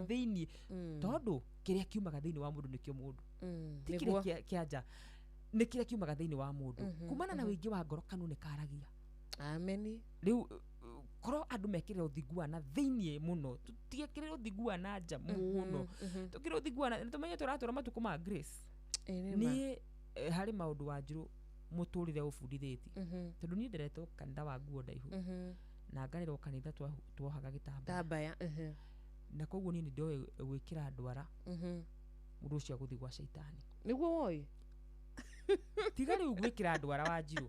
Thĩinĩ, tondũ kĩrĩa kiumaga thĩinĩ wa mũndũ nĩkĩo mũndũ, ti kĩrĩa kĩa nja, nĩ kĩrĩa kiumaga thĩinĩ wa mũndũ. Kumana na wĩingĩ wa ngoro kanua nĩ karagia. Ameni. Rĩu korwo andũ mekĩrĩra ũthingu wa na thĩinĩ mũno, tũtiekĩrĩre ũthingu wa na nja mũno, tũkĩrĩ ũthingu wa na tũmenye tũratũra matukũ ma grace. Niĩ harĩ maũndũ wa njirũ mũtũrĩre ũbundithĩtie, tondũ niĩ nderetwo kanitha wa nguo ndaihu na ngarerwo kanitha tuohaga gĩtambaya. Tambaya. Na koguo niĩ nĩ ndoĩ gwĩkĩra ndwara mũndũ ũcio agũthiĩ gwa caitani. Nĩguo woi. Tiga rĩu gwĩkĩra ndwara wa njirũ,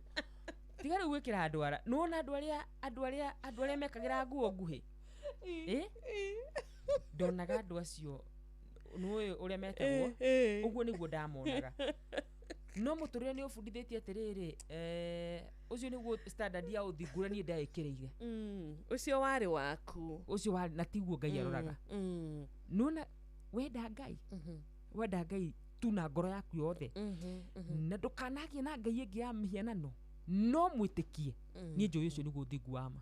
tiga rĩu gwĩkĩra ndwara. Nĩwona andũ arĩa mekagĩra nguo nguhĩ, ĩ ndonaga andũ acio, nĩũĩ ũrĩa metagwo, ũguo nĩguo ndamonaga. No mũtũrĩre nĩ ũbundithĩtie atĩrĩrĩ, ũcio nĩguo standard ya ũthingu ũrĩa niĩ ndaĩkĩrĩire. Ũcio warĩ waku. Ũcio warĩ na tiguo Ngai aroraga. Nĩwona wenda Ngai, wenda Ngai tu na ngoro yaku yothe, na ndũkanagie na ngai ĩngĩ ya mĩhianano, no mwĩtĩkie, niĩ njũĩ ũcio nĩguo ũthingu wa ma.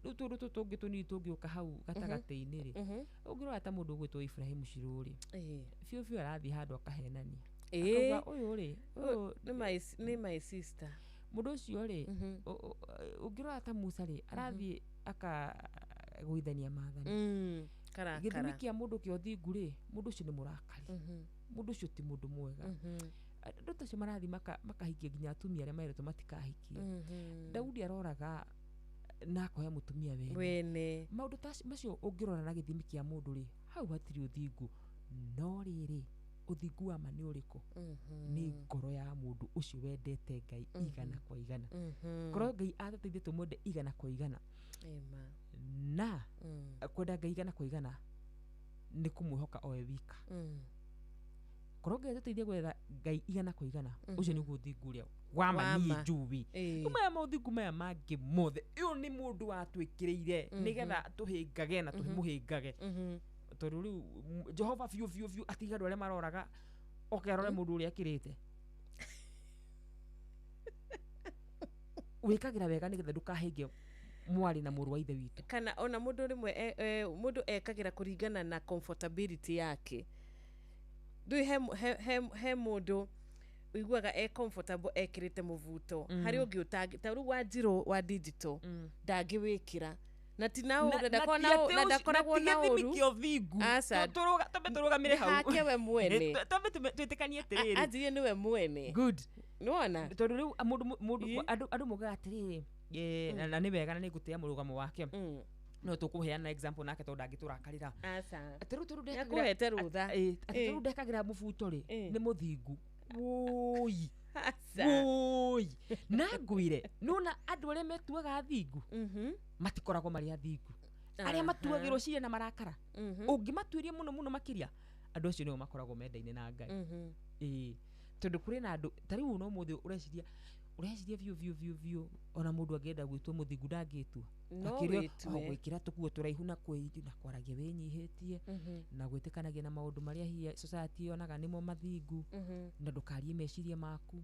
Rĩu tũndũ tũtũ tũngĩ tũnini tũngĩũka hau gatagatĩ-inĩ rĩ, ũngĩrora ta mũndũ ũgwĩtwo Ibrahim Shirũ rĩ, biũ biũ arathiĩ handũ akahenania, akauga ũyũ rĩ, ũyũ Nĩ my sister. Mũndũ ũcio rĩ, ũngĩrora ta Musa rĩ, arathiĩ akagũithania maathani. Gĩthimi Karakara. kĩa mũndũ kĩa ũthingu rĩ, mũndũ ũcio nĩ mũrakari, mũndũ ũcio ti mũndũ mwega. Andũ ta acio marathiĩ makahikia nginya atumia arĩa merĩtwo matikahikie. Daudi aroraga na akoya mũtumia wene. Wene. Maũndũ ta macio ũngĩrora na gĩthimi kĩa mũndũ rĩ, hau hatirĩ ũthingu. No rĩrĩ, ũthingu wa ma nĩ ũrĩkũ? Nĩ ngoro ya mũndũ ũcio wendete Ngai 100%. Korwo Ngai atũteithie tũmwende 100%. Ĩma. Na kwenda Ngai 100% nĩ kũmwĩhoka owe wika. Korwo Ngai atũteithie gwetha Ngai 100%, ũcio nĩguo ũthingu ũrĩa wa ma Wa niĩ ma. njũĩ. Rĩu maya maũthingu maya mangĩ mothe, ũyũ nĩ mũndũ watwĩkĩrĩire nĩgetha tũhĩngage na tũmũhĩngage, tondũ rĩu Jehova biũ biũ biũ atiga andũ arĩa maroraga oke arore mũndũ ũrĩa akĩrĩte. Wĩkagĩra wega nĩgetha ndũkahĩnge mwarĩ na mũrũ wa ithe witũ. Kana ona mũndũ rĩmwe mũndũ ekagĩra kũringana na comfortability yake. Ndũĩ he mũndũ ũiguaga e comfortable ekĩrĩte mũbuto, harĩ ũngĩ ũtangĩ. Ta rĩu Wanjirũ wa digital ndangĩwĩkĩra, na ti na ũru, na ndakoragwo na gĩthimi ũru. Kĩa ũthingu. Aca. Twambe tũrũgamĩre Nĩ hau. hake we mwene. Twambe twĩtĩkanie atĩrĩrĩ. Anjirie nĩwe mwene. Good. Nĩwona. Tondũ rĩu mũndũ andũ moigaga atĩrĩrĩ, na nĩ wega na nĩ ngũtĩĩa mũrũgamo wake, no tũkũheana example nake tondũ ndangĩtũrakarĩra. Aca. Atĩ rĩu tondũ ndekagĩra Nĩakũhete rũtha. Atĩ tondũ ndekagĩra mũbuto rĩ, nĩ mũthingu. Wũi. Aca. Wũi, na ngwĩre, nĩwona andũ arĩa metuaga athingu matikoragwo marĩ athingu. Arĩa matuagĩrwo cira na marakara, ũngĩmatuĩria mũno mũno makĩria, andũ acio nĩo makoragwo mendaine na Ngai. Ĩĩ, tondũ kũrĩ na andũ ta rĩu no mũthĩ ũreciria biũ biũ biũ biũ, ona mũndũ angĩenda gwĩtua mũthingu ndangĩtua. No Akĩrĩo, wĩtue. o gwĩkĩra tũkuo tũraihu na kwaragia wĩnyihĩtie na gwĩtĩkanagia na maũndũ marĩa hihi society yonaga nĩmo mathingu, na ndũkarie meciria maku,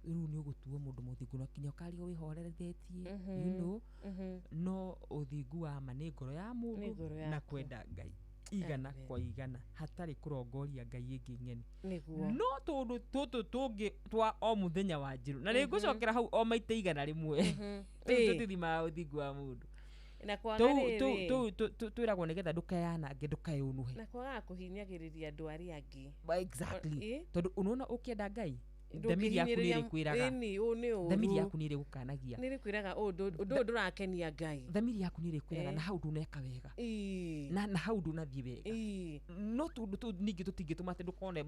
rĩu nĩ ũgũtuo mũndũ mũthingu na kinya ũkaria wĩhorerethetie. No ũthingu wa ma nĩ ngoro ya Nĩ mũndũ ngoro na yaku. kwenda Ngai igana Amen. kwa igana hatarĩ kũrongoria ngai ĩngĩ ng'eni. Nĩguo. No tũndũ tũtũ tũngĩ twa o mũthenya wa njĩrũ, na nĩ ngũcokera hau o maita 100, tũu tũtithimaga ũthingu wa mũndũ. Na kwaga Tũu tũu rĩrĩ tũu twĩragwo nĩgetha ndũkeyanange, ndũkeyũnũhe. Na kwagaga kũhinyagĩrĩria andũ arĩa angĩ. Exactly. Ĩ? Tondũ unaona ũkĩenda Ngai, thamiri yaku nĩ ĩrĩkwĩraga. Ĩni, ũũ nĩ ũru. Thamiri yaku nĩ ĩrĩgũkanagia. Nĩ ĩrĩkwĩraga ũndũ ũyũ ndũrakenia Ngai. Thamiri yaku nĩ ĩrĩkwĩraga na hau ndũneka wega, na hau ndũnathiĩ wega. No tũndũ tũu ningĩ tũtingĩtũma atĩ ndũkone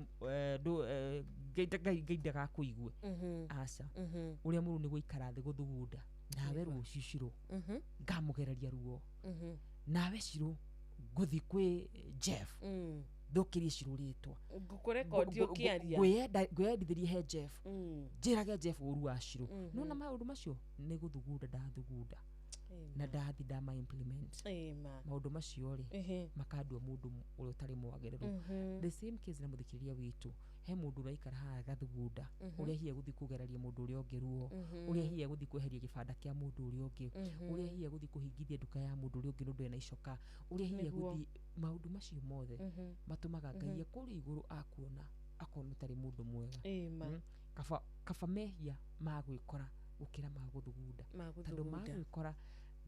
Ngai ndagakũigue. Aca. Ũrĩa mũru nĩ gũikara thĩ gũthugunda nawe rũciũ Cirũ ngamũgereria ruo, nawe Cirũ ngũthi kwĩ Jeff thũkĩrie Cirũ rĩtwa. Ngũkũrekondi ũkĩaria. Ngwĩyendithĩrie he Jeff, njĩrage Jeff ũru wa Cirũ. Nona maũndũ macio nĩ gũthugunda ndathugunda. Na ndathi ndama implement maũndũ macio rĩ, makandua mũndũ ũrĩa ũtarĩ mwagĩrĩru. The same case na mũthikĩrĩria witũ, he mũndũ ũraikara haha agathugunda ũrĩa hihi egũthiĩ kũgeraria mũndũ ũrĩa ũngĩ ruo, ũrĩa hihi egũthiĩ kweheria gĩbanda kĩa mũndũ ũrĩa ũngĩ, ũrĩa hihi egũthiĩ kũhingithia nduka ya mũndũ ũrĩa ũngĩ nĩ ũndũ ena icoka, ũrĩa hihi egũthiĩ maũndũ macio mothe matũmaga Ngai e kũrĩa igũrũ akuona akona ũtarĩ mũndũ mwega. Kaba mehia ma gwĩkora gũkĩra ma gũthugunda, tondũ ma gwĩkora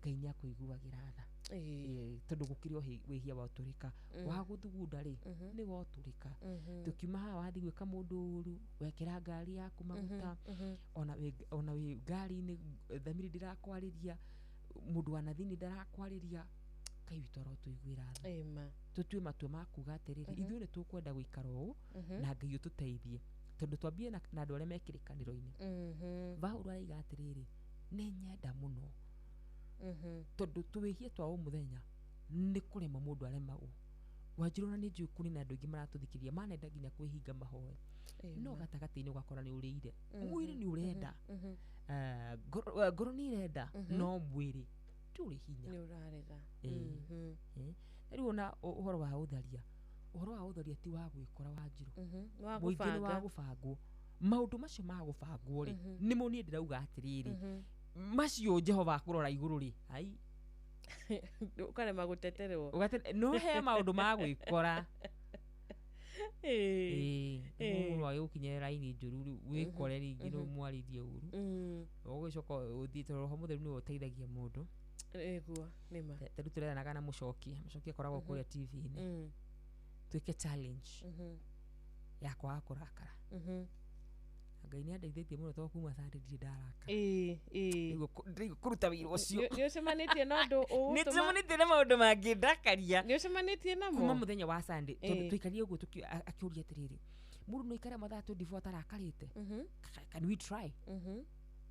Ngai nĩ akũiguagĩra tha, tondũ gũkĩrĩ o wĩhia wa ũtũrĩka. Wa gũthugunda rĩ, nĩ wotũrĩka. Tũkiuma haha wathiĩ gwĩka mũndũ ũru, wekĩra ngari yaku maguta, ona wĩ ngari-inĩ thamiri ndĩrakwarĩria, mũndũ wa nathini ndarakwarĩria, Ngai witũ arotũiguĩra tha. Tũtue matua ma kuga atĩrĩrĩ, ithuĩ nĩ tũkwenda gũikara ũũ na Ngai ũtũteithie, tondũ twambie na andũ arĩa me kĩrĩkanĩro-inĩ. Paũlũ araiga atĩrĩrĩ, nĩ nyenda mũno, tondũ twĩhie twa o mũthenya nĩ kũrema mũndũ aremagwo. Wanjirũ na nĩ njũĩ kũrĩ na andũ aingĩ maratũthikĩrĩria manenda nginya kwĩhinga mahoya, no gatagatĩ-inĩ ũgakora nĩ ũrĩire, mwĩrĩ nĩ ũrenda, ngoro nĩ ĩrenda, no mwĩrĩ ndũrĩ hinya, nĩ ũrarega. Rĩu ona ũhoro wa ũtharia, ũhoro wa ũtharia ti wa gwĩkora Wanjirũ, mũingĩ nĩ wa gũbangwo. Maũndũ macio ma gũbangwo rĩ, nĩmo niĩ ndĩrauga atĩrĩrĩ, macio Jehova akũrora igũrũ rĩ, ai ũkarema gũteterwo, no he maũndũ ma gwĩkora. Mũndũ agĩgũkinyĩra raini njũru rĩu wĩkore rĩngĩ no mwarĩrie ũru, ũgĩcoka ũthiĩ, tondũ Roho Mũtheru nĩwe ũteithagia mũndũ. Ĩguo nĩma. Ta rĩu tũreranaga na Mũcoki, Mũcoki akoragwo kũrĩa TV-inĩ, twĩke challenge ya kwaga kũrakara. Ngai nĩ andeithĩtie mũno tondũ kuma Sunday ndirĩ ndarakara. Ndĩraigua kũruta wĩra ũcio. Nĩ ũcemanĩtie na ũndũ ũgũtũma, nĩ ncemanĩtie na maũndũ mangĩndakaria. Nĩ ũcemanĩtie namo kuma mũthenya wa Sunday, tondũ tũikarire ũguo akĩũria atĩrĩrĩ, mũndũ no aikare mathaa 24 atarakarĩte? Can we try?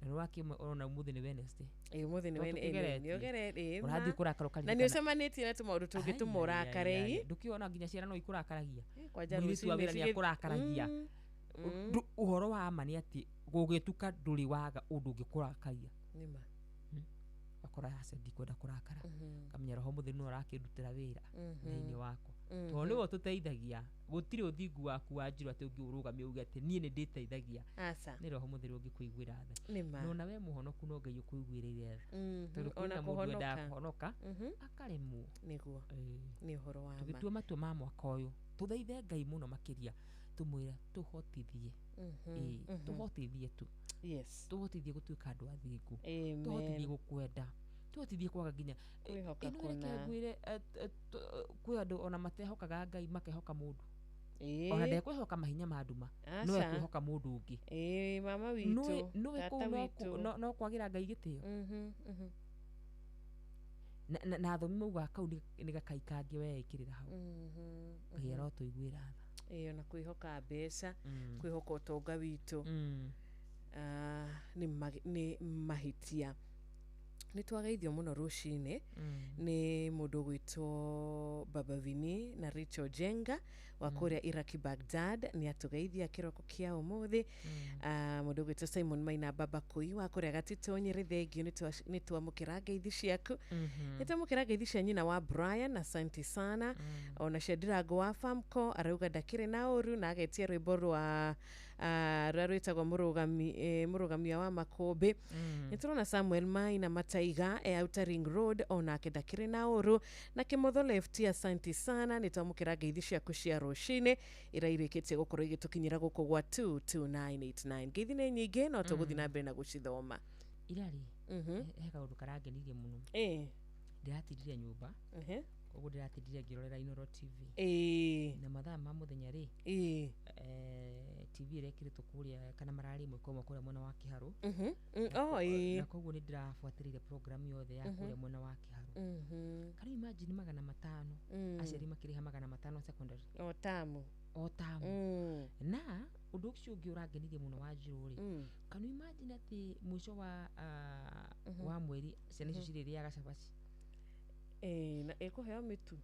Na nĩ wakĩmwe ũrona ũmũthĩ nĩ Wednesday. Ũmũthĩ nĩ Wednesday. Ũrathiĩ kũrakara ũkaririkana. Na nĩ ũcemanĩtie na tũmaũndũ tũngĩ tũmũrakarei. Ndũkĩona nginya ciana no ikũrakaragia. Mũirĩtu wa wĩra nĩ akũrakaragia. Ũhoro wa ma nĩ atĩ gũgĩtuka ndũrĩ waga ũndũ ũngĩkũrakaria. Nĩma. Ũgakora aca ndikwenda kũrakara, ngamenya Roho Mũtheru nĩwe ũrakĩndutĩra wĩra thĩinĩ wakwa, tondũ nĩwe ũtũteithagia. Gũtirĩ ũthingu waku Wanjirũ atĩ ũngĩũrũgamia uge atĩ niĩ nĩ ndĩteithagia. Nĩ Roho Mũtheru ũngĩkũiguĩra tha. Na ona we mũhonoku no Ngai ũkũiguĩrĩire tha, tondũ kwĩna mũndũ wendaga kũhonoka akaremwo. Nĩguo nĩ ũhoro wa ma. Tũgĩtua matua ma mwaka ũyũ, tũthaithe Ngai mũno makĩria, tũmwĩre tũhotithie, tũhotithie tu, tũhotithie gũtuĩka andũ athingu, tũhotithie gũkwenda, tũhotithie kwaga nginya kwĩhoka. Reke ngwĩre, kwĩ andũ ona matehokaga Ngai makehoka mũndũ. Ona ndekwĩhoka mahinya ma nduma, no ekwĩhoka mũndũ ũngĩ. Mama witũ, nĩwe kũu no kwagĩra Ngai gĩtĩo. Na athomi maugaga kau nĩ gakai kangĩ weĩkĩrĩra hau. Ngai arotũiguĩra tha. Ona kwĩhoka mbeca, kwĩhoka ũtonga witũ nĩ mahĩtia. Nĩ twageithio mũno rũcinĩ nĩ mũndũ ũgwĩtwo Baba Vini na Rachel Jenga wa kũrĩa Iraki Baghdad, nĩ atũgeithia kĩroko kĩa ũmũthĩ. Mũndũ ũgwĩtwo Simon Maina Baba Kũi wa kũrĩa Gatitũ Nyĩrĩ, thengio, nĩ twamũkĩra ngeithi ciaku. Nĩ twamũkĩra ngeithi cia nyina wa Brian, asante sana. Ona cia Ndirango wa Famco, arauga ndakĩrĩ na ũru, na agetia rwĩmbo rwa rũrĩa rwĩtagwo mũrũgamia wa makũmbĩ. Nĩ tũrona Samuel Maina Mataiga e Outer Ring Road, onake ndakĩrĩ na ũru. Na Kĩmotho Left, asante sana, nĩ twamũkĩra ngeithi ciaku cia rũcinĩ ira irĩkĩtie gũkorwo igĩtũkinyĩra gũkũ gwa 22989. Ngeithi nĩ nyingĩ no tũgũthiĩ na mbere na gũcithoma. Irarĩ he kaũndũ karangenirie mũno. Ndĩratindire nyũmba, koguo ndĩratindire ngĩrorera Inooro TV. Na mathaa ma mũthenya rĩ, TV ĩrekĩrĩtwo kũrĩa kana mararĩ ĩmwe kwa ĩmwe kũrĩa mwena wa Kĩharũ. Na koguo nĩ ndĩrabuatĩrĩire program yothe ya kũrĩa mwena wa Kĩharũ. Can you imagine 500, aciari makĩrĩha 500 secondary o tamu, o tamu. Na ũndũ ũcio ũngĩ ũrangenirie mũno Wanjirũ rĩ, can you imagine atĩ mũico wa mweri ciana icio cirĩrĩaga cabaci? Na ĩkũheo mĩtu.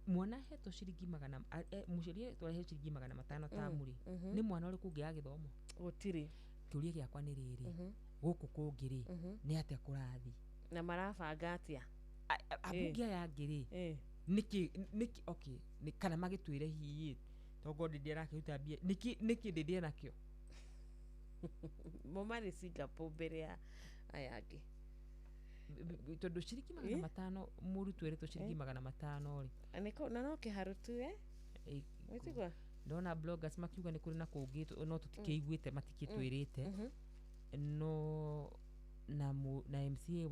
Mwana ahetwo ciringi magana, mũciari ahetwo ciringi 500 tamu rĩ, nĩ mwana ũrĩkũ ũngĩaga gĩthomo? Gũtirĩ. Kĩũria gĩakwa nĩ rĩrĩ, gũkũ kũngĩ rĩ, nĩ atĩa kũrathiĩ? Na marabanga atia? Ambunge aya angĩ rĩ, nĩkĩ nĩkĩ, okay, nĩ kana magĩtwĩre hihi tongo Ndindi arakĩruta mbia nĩkĩ, nĩkĩ Ndindi enakĩo? Mo marĩ Singapore mbere ya aya angĩ. Tondũ ciringi magana 500, mũrutwo erĩtwo ciringi 500 rĩ. Na no kĩharu tu, eh? Wĩtigua? Ndona bloggers makiuga nĩ kũrĩ na kũngĩ no tũtikĩiguĩte, matikĩtwĩrĩte. No na na MCA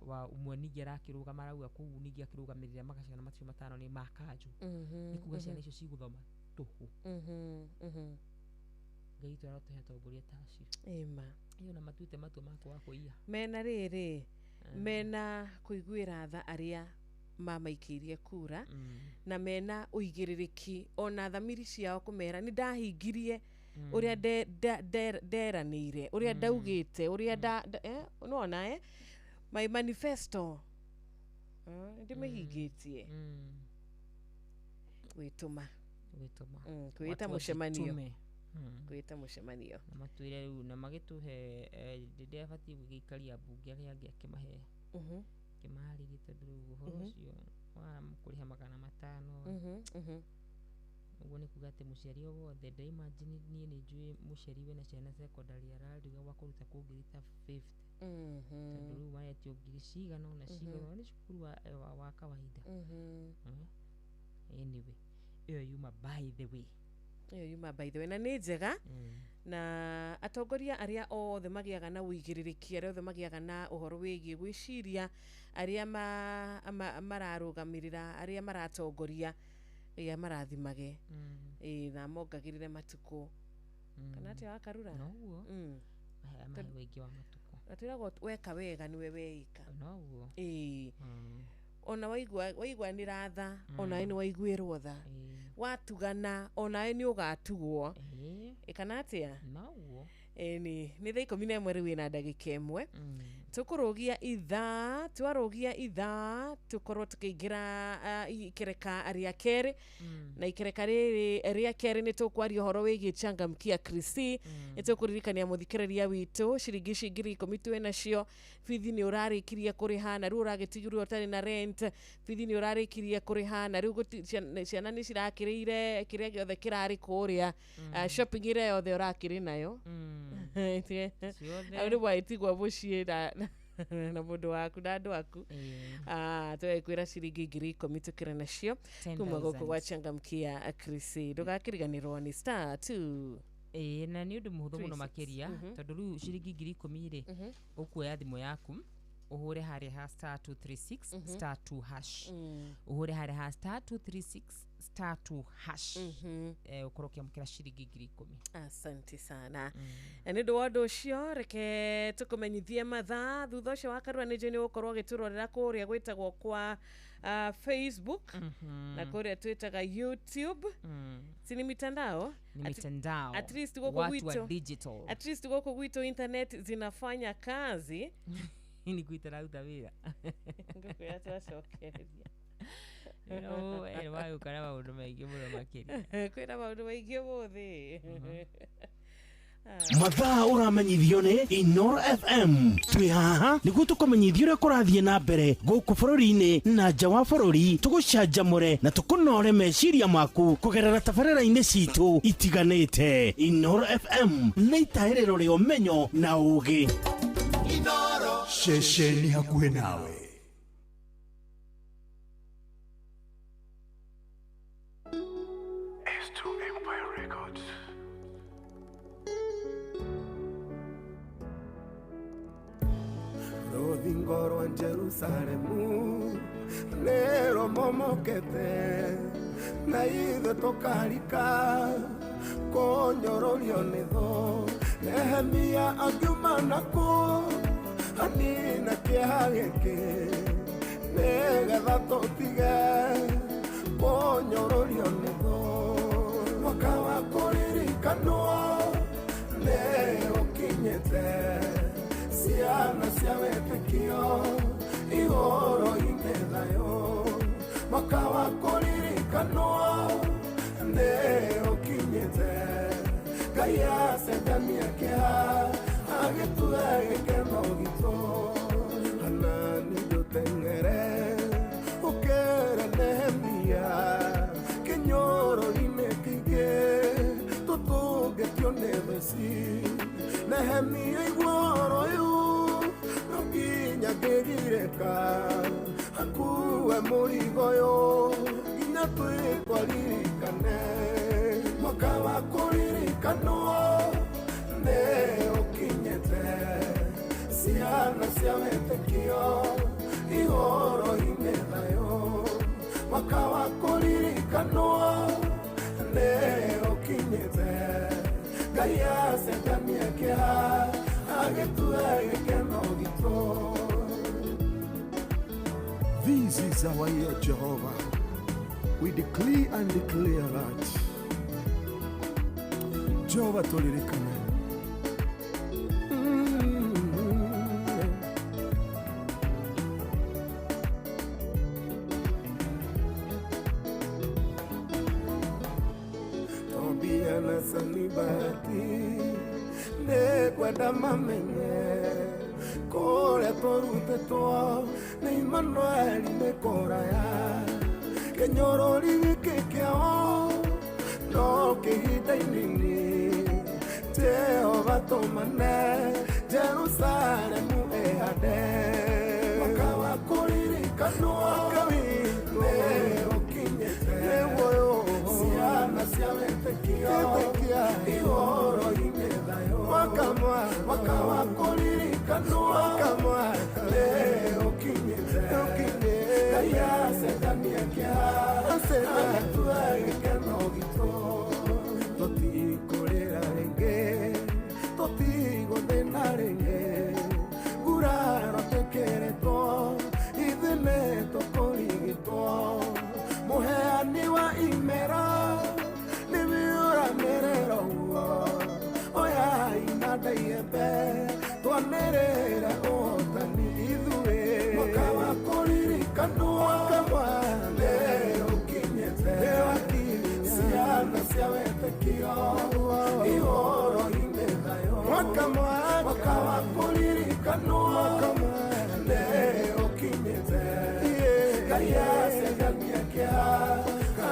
wa ũmwe ningĩ arakĩrũgama, arauga kũu ningĩ akĩrũgamĩrĩra magacana macio 5 nĩ ma kanjũ. Nĩ kuga ciana icio cigũthoma tũhũ. Ngai witũ arotũhe atongoria ta acio. Ĩma. Ĩyo na matuĩte matua ma kwaga kũiya. Mena rĩrĩ, mena kũiguĩra tha arĩa mamaikĩirie kura, na mena ũigĩrĩrĩki ona thamiri ciao kũmera nĩ ndahingirie ũrĩa nderanĩire, ũrĩa ndaugĩte, ũrĩa nĩwona, my manifesto ndĩmĩhingĩtie. Gwĩtũma. Gwĩtũma. Kwĩta Watu mũcemanio. wajitume. Kwĩta mũcemanio. Na matwĩre rĩu na magĩtũhe, rĩrĩa abatiĩ gũgĩikaria mbunge arĩa angĩ akĩmahe, akĩmaharĩrie, tondũ rĩu ũhoro ũcio wa kũrĩha 500, ũguo nĩ kuga atĩ mũciari o wothe, ndĩra-imagine niĩ nĩ njũĩ mũciari wĩna ciana secondary arariga gwa kũruta kũ ngiri ta 50, tondũ rĩu maretio ngiri cigana ũna cigana ũna nĩ cukuru wa kawaida. Anyway, ĩyo yuma by the way. Ĩyo yuma by the way, na nĩ njega. Na atongoria arĩa othe magĩaga na ũigĩrĩrĩki, arĩa othe magĩaga na ũhoro wĩgiĩ gwĩciria arĩa mararũgamĩrĩra, arĩa maratongoria, ĩa marathimage, ĩ na mongagĩrĩre matukũ, kana atĩa, Wakarura? Noguo. Amahe ũingĩ wa matukũ. Na twĩragwo weka wega nĩwe weika. Noguo. Ĩĩ. Ona waigua waiguanĩra tha, onawe nĩ waiguĩrwo tha. Watugana, onawe nĩ ũgatugwo. Ĩ kana atĩa? Noguo. Ĩni nĩ thaa 11 rĩu ĩna ndagĩka 1. Tũkũrũgia ithaa, twarũgia ithaa tũkorwo tũkĩingĩra ikereka rĩa kerĩ. Na ikereka rĩrĩ rĩa kerĩ nĩ tũkwaria ũhoro wĩgiĩ Changamkia Krisi. Nĩ tũkũririkania mũthikĩrĩria witũ ciringi ici 10,000 twĩ nacio. Bithi nĩ ũrarĩkirie kũrĩha na rĩu ũragĩtigirwo ũtarĩ na rent. Bithi nĩ ũrarĩkirie kũrĩha na rĩu ciana nĩ cirakĩrĩire kĩrĩa gĩothe kĩrarĩ kũrĩa, shopping ĩrĩa yothe ũrakĩrĩ nayo. Ciothe. Hau nĩ mwagĩtigwo mũciĩ na mũndũ waku na andũ aku. Tũgagĩkwĩra ciringi 10,000 tũkĩrĩ nacio kuma gũkũ gwa 10,000. Changamkia Krisi. Ndũgakĩriganĩrwo nĩ star 2 Ĩĩ, na nĩ ũndũ mũhũthũ mũno 36. makĩria, tondũ rĩu ciringi 10,000 rĩ, ũkuoya thimũ yaku ũhũre harĩa ha star 236 star 2 hash, ũhũre harĩa ha star 236 star 2 hash, ũkorwo ũkĩamũkĩra ciringi 10,000. Asante sana. Na nĩ ũndũ wa ũndũ ũcio, reke tũkũmenyithie mathaa. Thutha ũcio, Wakarura, nĩ njũĩ nĩ ũgũkorwo ũgĩtũrorera kũrĩa gwĩtagwo kwa Facebook na kũrĩa twĩtaga YouTube. Si ni mitandao? Ni mitandao. At least gũkũ Watu wa gwitũ digital. At least gũkũ gwitũ internet zinafanya kazi. Nĩ kwitararuta wĩra. Ngũkwĩra twacokereria. No wagũka na maũndũ maingĩ mũno makĩria. Kwĩna maũndũ maingĩ ũmũthĩ. Mathaa ũramenyithio nĩ Inoro FM. Twĩ haha nĩguo tũkũmenyithia ũrĩa kũrathiĩ na mbere gũkũ bũrũri-inĩ na nja wa bũrũri, tũgũcanjamũre na tũkũnore meciria maku kũgerera tabarĩra-inĩ citũ itiganĩte. Inoro FM nĩ itahĩrĩro rĩa ũmenyo na ũũgĩ. Ceceni hakuhĩ nawe. S2 Empire Records. Rũthingo rwa Jerusalemu nĩ rũmomokete, na ithuĩ tũkarika kũnyũrũrio nĩ thũ. Nehemia angiuma nakũ anina kĩeha gĩkĩ, nĩgetha tũtige kũnyũrũrio nĩ thũ. Mwaka wa kũririkanwo nĩ ũkinyĩte, ciana cia wĩtĩkio igũrũ-inĩ thayũ. Mwaka wa kũririkanwo nĩ ũkinyĩte, Ngai acenjania kĩeha agĩtue gĩkeno gitũ. Hanani. Ũteng'ere ũkere Nehemia kĩnyoro-inĩ kĩingĩ tũtũngetio nĩ thũ ici. Nehemia igua ũhoro ũyũ no nginya ngĩgirĩka akue mũrigo ũyũ nginya twĩtwaririkane. Mwaka wa kũririkanwo nĩ ũkinyĩte, ciana cia wĩtĩkio ihoro-inĩ thayũ. Mwaka wa kũririkanwo nĩ ũkinyĩte, Ngai acetanie kĩeha agĩtue gĩkeno gitũ. This is our year, Jehovah. We decree and declare that Jehovah tũririkane. Tobia na Sanibati nĩngwenda mamenye kũrĩa tũrutĩtwo nĩ Imanueli nĩ kũraya. Kĩnyorori gĩkĩ kĩao no kĩhinda inini, Jehova tũmane Jerusalemu ĩhande. Mwaka wa kũririkanwo nĩ ũkinyĩte, ciana cia wĩtĩkio ihoro-inĩ thayũ. Mwaka wa kũririkanwo nĩ ũkinyĩte, Ngai acetanie kĩeha agĩtue gĩkeno gitũ. Tũtikũrĩra rĩngĩ, tũtigũthĩna rĩngĩ, nguraro twĩkĩrĩtwo ithuĩ nĩ tũkũrigitwo. Mũheani wa imera nĩwe ũramĩrĩra ũguo, oya inanda iembe twanĩrĩre ũhotani ithuĩ. Mwaka wa kũririkanwo nĩ ũkinyĩte, ciana cia wĩtĩkio ihoro-inĩ thayũ. Mwaka wa kũririkanwo nĩ ũkinyĩte, Ngai acetanie kĩeha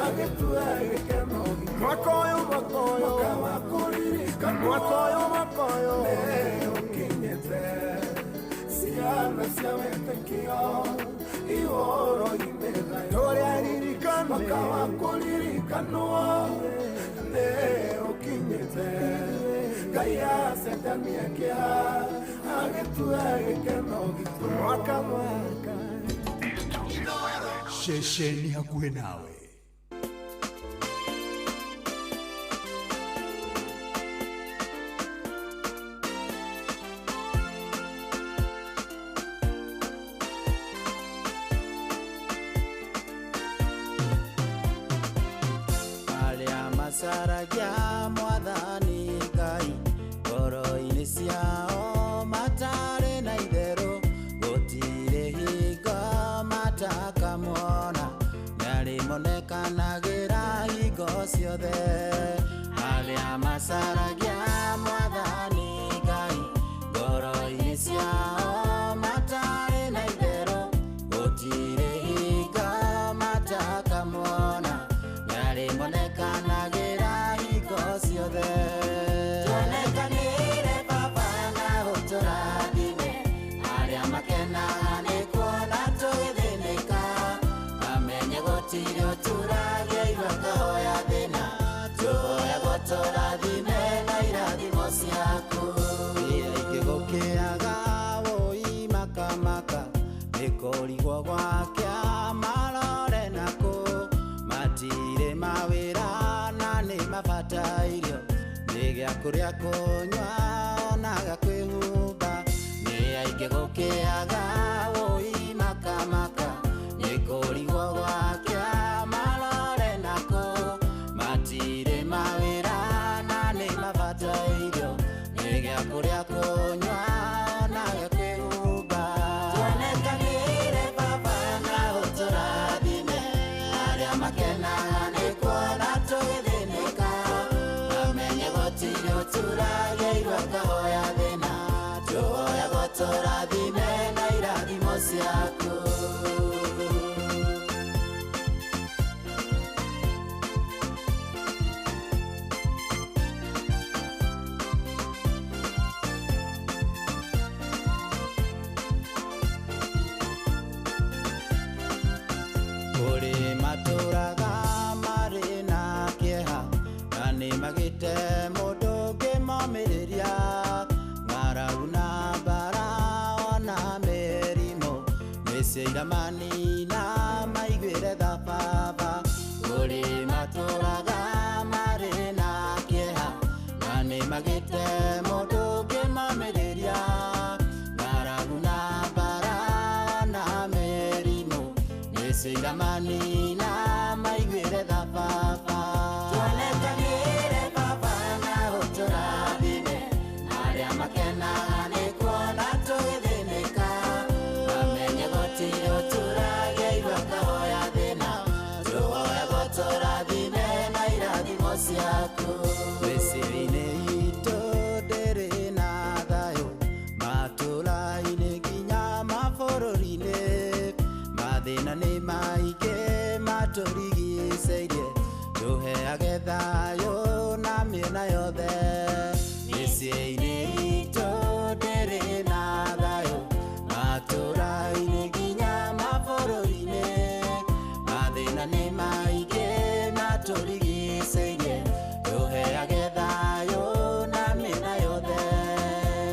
agĩtue gĩkeno gitũ. Mwaka ũyũ, mwaka ũyũ, mwaka wa kũririkanwo, mwaka ũyũ, mwaka ũyũ nĩ ũkinyĩte, ciana cia wĩtĩkio ihoro-inĩ thayũ. Tũrĩaririkane mwaka wa kũririkanwo nĩ ũkinyĩte, Ngai acetanie kĩeha agĩtue gĩkeno gitũ. Mwaka mwaka Ceceni hakuhĩ nawe. Arĩa macaragia mwathani Ngai ngoro-inĩ ciao matarĩ na itherũ, gũtirĩ hingo matakamwona, nĩarĩmonekanagĩra hingo ciothe. Arĩa macaragia mwathani Ngai ngoro-inĩ ciao matarĩ na itherũ, gũtirĩ hingo matakamwona, nĩarĩmonekanagĩra hingo ciothe. Tuonekanĩre Baba na ũtũrathime, arĩa makenaga nĩ kuona tũgĩthĩnĩka, mamenye gũtirĩ ũturagia irua kahoya thĩna, tũhoyagwo tũrathime na irathimo ciaku. Aingĩ gũkĩaga wũi makamaka, nĩ kũrigwo gwakĩa marore nakũ, matirĩ mawĩra na nĩ mabatairio, nĩ gĩa kũrĩa kũnyua ona gĩa kwĩhumba. Nĩ aingĩ gũkĩaga wũi makamaka, nĩ kũrigwo gwakĩa marore nakũ, matirĩ mawĩra na nĩ mabatairio, nĩ gĩa kũrĩa kũnyua ona gĩa kwĩhumba. Tuonekanĩre Baba na ũtũrathime, arĩa makenaga nĩ kuona tũgĩthĩnĩka, mamenye gũtirĩ ũturagia irua kahoya thĩna, tũhoyagwo tũrathime na irathimo ciaku. magĩte mũndũ ũngĩmomĩrĩria ng'aragu na mbara ona mĩrimũ mĩciĩ iramanina maiguĩre tha baba kũrĩ matũraga marĩ na kĩeha na nĩ magĩte mũndũ ũngĩmomĩrĩria ng'aragu na mbara ona mĩrimũ mĩciĩ iramanina maiguĩre tha baba tuonekanĩre baba na ũtũrathime arĩa makenaga nĩ kuona tũgĩthĩnĩka mamenye gũtirĩ ũturagia irua kahoya thĩna tũhoya gũtũrathime na irathimo ciaku mĩciĩ-inĩ itũ ndĩrĩ na thayũ matũra-inĩ nginya mabũrũri-inĩ mathĩna nĩ maingĩ matũrigicĩirie tũheage thayũ na mĩena yothe mĩciĩ-inĩ itũ ndĩrĩ na thayũ matũra-inĩ nginya mabũrũri-inĩ mathĩna nĩ maingĩ matũrigicĩirie tũheage thayũ na mĩena yothe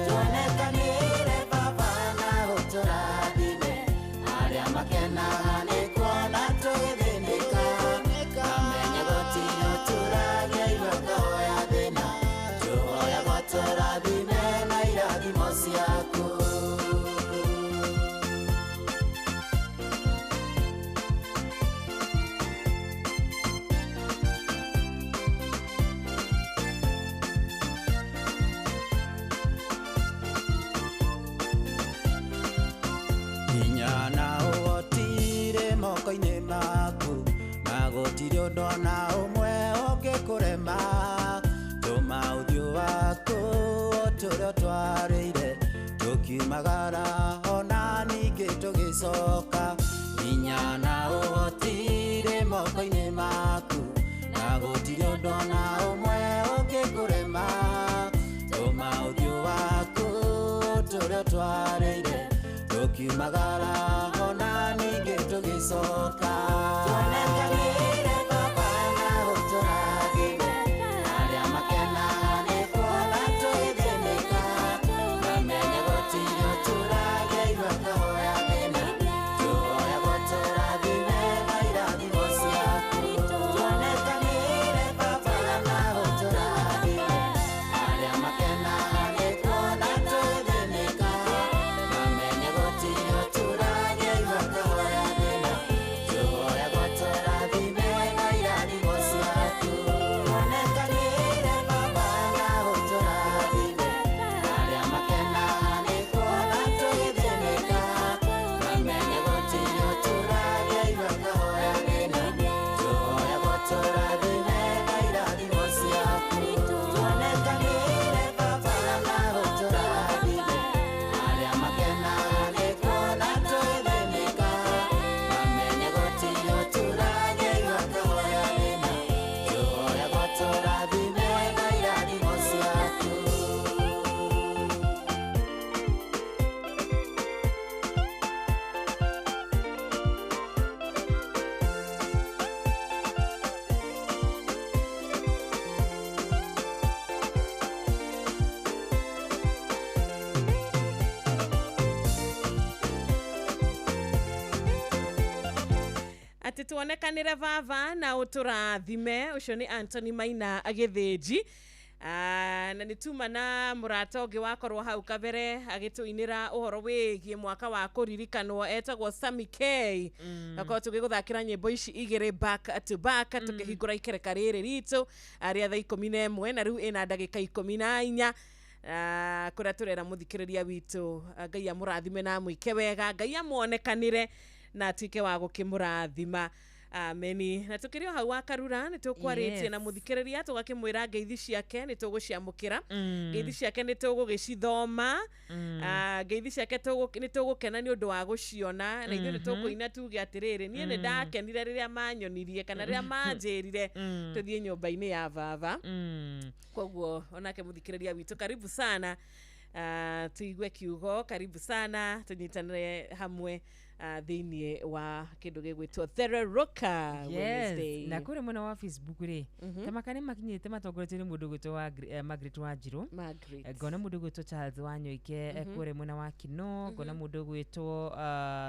tuonekanĩre baba na ũtũrathime arĩa makenaga nĩ kuona tũgĩthĩnĩka mamenye gũtirĩ ũturagia irua kahoya thĩna tũhoya gũtũrathime na irathimo ciaku. Hinya na ũhotire moko-inĩ maku na gũtirĩ ũndũ ona ũmwe ũngĩkũrema tũma ũthiũ waku ũtũre ũtwarĩire tũkiumagara ona ningĩ tũgĩcoka hinya na ũhotire moko-inĩ maku na gũtirĩ ũndũ ona ũmwe ũngĩkũrema tũma ũthiũ waku ũtũre ũtwarĩire tũkiumagara ona ningĩ tũgĩcoka tuonekanĩre baba na ũtũrathime arĩa makenaga nĩ kuona tũgĩthĩnĩka mamenye gũtirĩ ũturagia irua kahoya thĩna tũhoya gũtũrathime na irathimo ciaku tuonekanĩre baba na ũtũrathime arĩa makenaga nĩ kuona tũgĩthĩnĩka mamenye gũtirĩ ũturagia irua kahoya thĩna tũhoya gũtũrathime na irathimo ciaku tuonekanĩre baba na ũtũrathime arĩa makenaga nĩ kuona tũgĩthĩnĩka mamenye gũtirĩ ũturagia irua kahoya thĩna tũhoya gũtũrathime na irathimo ciaku tuonekanĩre baba na ũtũrathime arĩa makenaga nĩ kuona tũgĩthĩnĩka mamenye gũtirĩ ũturagia irua kahoya thĩna tũhoya gũtũrathime na irathimo ciaku. Atĩ tuonekanĩre baba na ũtũrathime ũcio nĩ Anthony Maina Agĩthĩnji. Na nĩ tuma na mũrata ũngĩ wakorwo hau kabere agĩtũinĩra ũhoro wĩgiĩ mwaka wa kũririkanwo etagwo Sammy K. Gakorwo tũgĩgũthakĩra nyĩmbo ici igĩrĩ back to back tũkĩhingũra ikereka rĩrĩ ritũ rĩa thaa 11 na rĩu ĩna ndagĩka 14 kũrĩa tũrera mũthikĩrĩria witũ Ngai amũrathime na amwĩke wega Ngai amuonekanĩre na atuĩke wa gũkĩmũrathima ameni. Na tukĩrĩ o hau wa Karura nĩ tũkwarĩtie Yes. na mũthikĩrĩria tũgakĩmwĩra ngeithi ciake nĩ tũgũciamũkĩra ngeithi ciake nĩ tũgũgĩcithoma ngeithi ciake nĩ tũgũkena nĩ ũndũ wa gũciona na ithuĩ nĩ tũkũina tuge atĩrĩrĩ niĩ nĩ ndakenire rĩrĩa manyonirie kana rĩrĩa manjĩrire tũthiĩ nyũmba-inĩ ya baba. Koguo onake mũthikĩrĩria witũ karibu sana, tuigue kiugo karibu sana, tunyitanĩre hamwe Thĩinĩ wa kĩndũ gĩgwĩtwo Thereroka Wednesday. Na kũrĩ mwena wa Facebook rĩ, tamaka nĩ makinyĩte matongoretio nĩ mũndũ ũgwĩtwo wa Margaret Wanjirũ. Margaret. Ngona mũndũ ũgwĩtwo Charles Wanyoike, kũrĩa mwena wa Kino. Ngona mũndũ ũgwĩtwo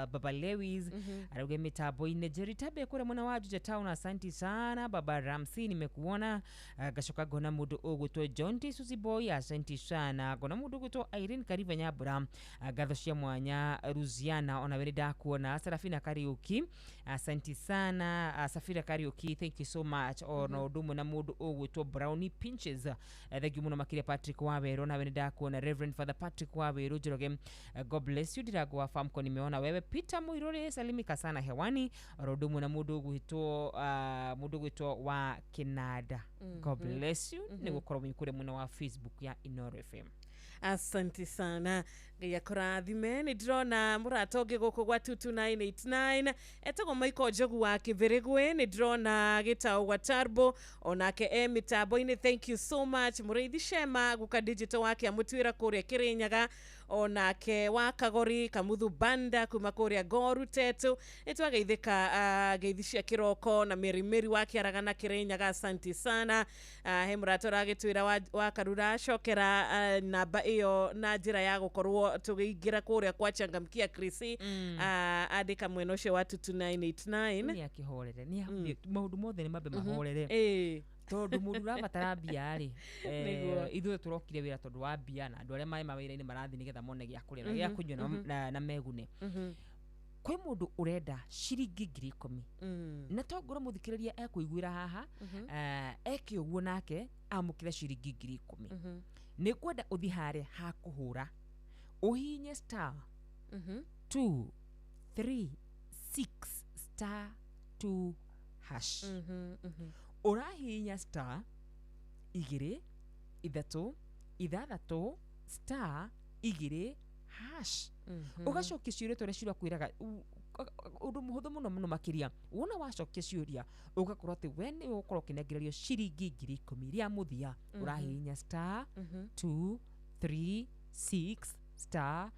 Baba Lewis arauga mĩtambo-inĩ. Jerry Tabe kũrĩa mwena wa Juja Town, asanti sana. Baba Ramsey, nimekuona. Ngacoka ngona mũndũ ũgwĩtwo John T Susie Boy, asanti sana. Ngona mũndũ ũgwĩtwo Irene Kariva Nyambura, ngatho cia mwanya. Ruziana, ona we nĩ ndakuona. Serafina Kariuki, asanti sana. Safira Kariuki, thank you so much. Ona ũndũ ũmwe na mũndũ ũgwĩtwo Brownie Pinches, thank you mũno makĩria. Patrick Waweru, nawe nĩ ndakuona. Reverend Father Patrick Waweru Njoroge, God bless you. Ndirango wa Famco, nimeona wewe. Peter Muiruri, salimika sana hewani. Oro ũndũ ũmwe na mũndũ ũgwĩtwo wa Kinada, God bless you nĩ gũkorwo wĩ kũrĩa mwena wa Facebook ya Inoro FM. Asante sana, Ngai akũrathime. Nĩ ndĩrona mũrata ũngĩ gũkũ gwa 22989 etagwo Michael Njogu wa Kĩbĩrĩgwe. Nĩ ndĩrona gĩtaũ gwa Tarbo, onake e mĩtambo-inĩ, thank you so much. Mũrĩithi Shema guka digital wake amũtuĩra kũrĩa Kĩrĩnyaga, onake wa Kagori Kamuthu Banda kuma kũrĩa Ngoru Tetu, nĩ twageithĩka ngeithi cia kĩroko na Mary Mary wa Kĩaragana Kĩrĩnyaga, asante sana. He mũrata ũragĩtwĩra wa Karura acokera namba ĩyo na njĩra ya gũkorwo tũgĩingĩra kũrĩa kwa Changamkia Krisi. Andĩka mwena ũcio wa 22989. Nĩ akĩhorere, nĩ maũndũ mothe nĩ mambe mahorere, tondũ mũndũ ũrabatara mbia rĩ, ithuĩ tũrokire wĩra tondũ wa mbia, na andũ arĩa marĩ mawĩra-inĩ marathiĩ nĩgetha mone gĩa kũrĩa na gĩa kũnyua na megune. Kwĩ mũndũ ũrenda ciringi 10,000, na tongorwo mũthikĩrĩria ekũiguĩra haha, eke ũguo nake amũkĩre ciringi 10,000. Nĩ kwenda ũthiĩ harĩa ha kũhũra, ũhihinye star 2 3 6 star 2 hash. Ũrahihinya star 2 3 6 star 2 hash, ũgacokia ciũria tũrĩa cirakwĩraga, ũndũ mũhũthũ mũno mũno makĩria. Wona wacokia ciũria, ũgakorwo atĩ we nĩ ũgũkorwo ũkĩnengererio ciringi 10,000. Rĩa mũthia, ũrahihinya star 2 3 6 star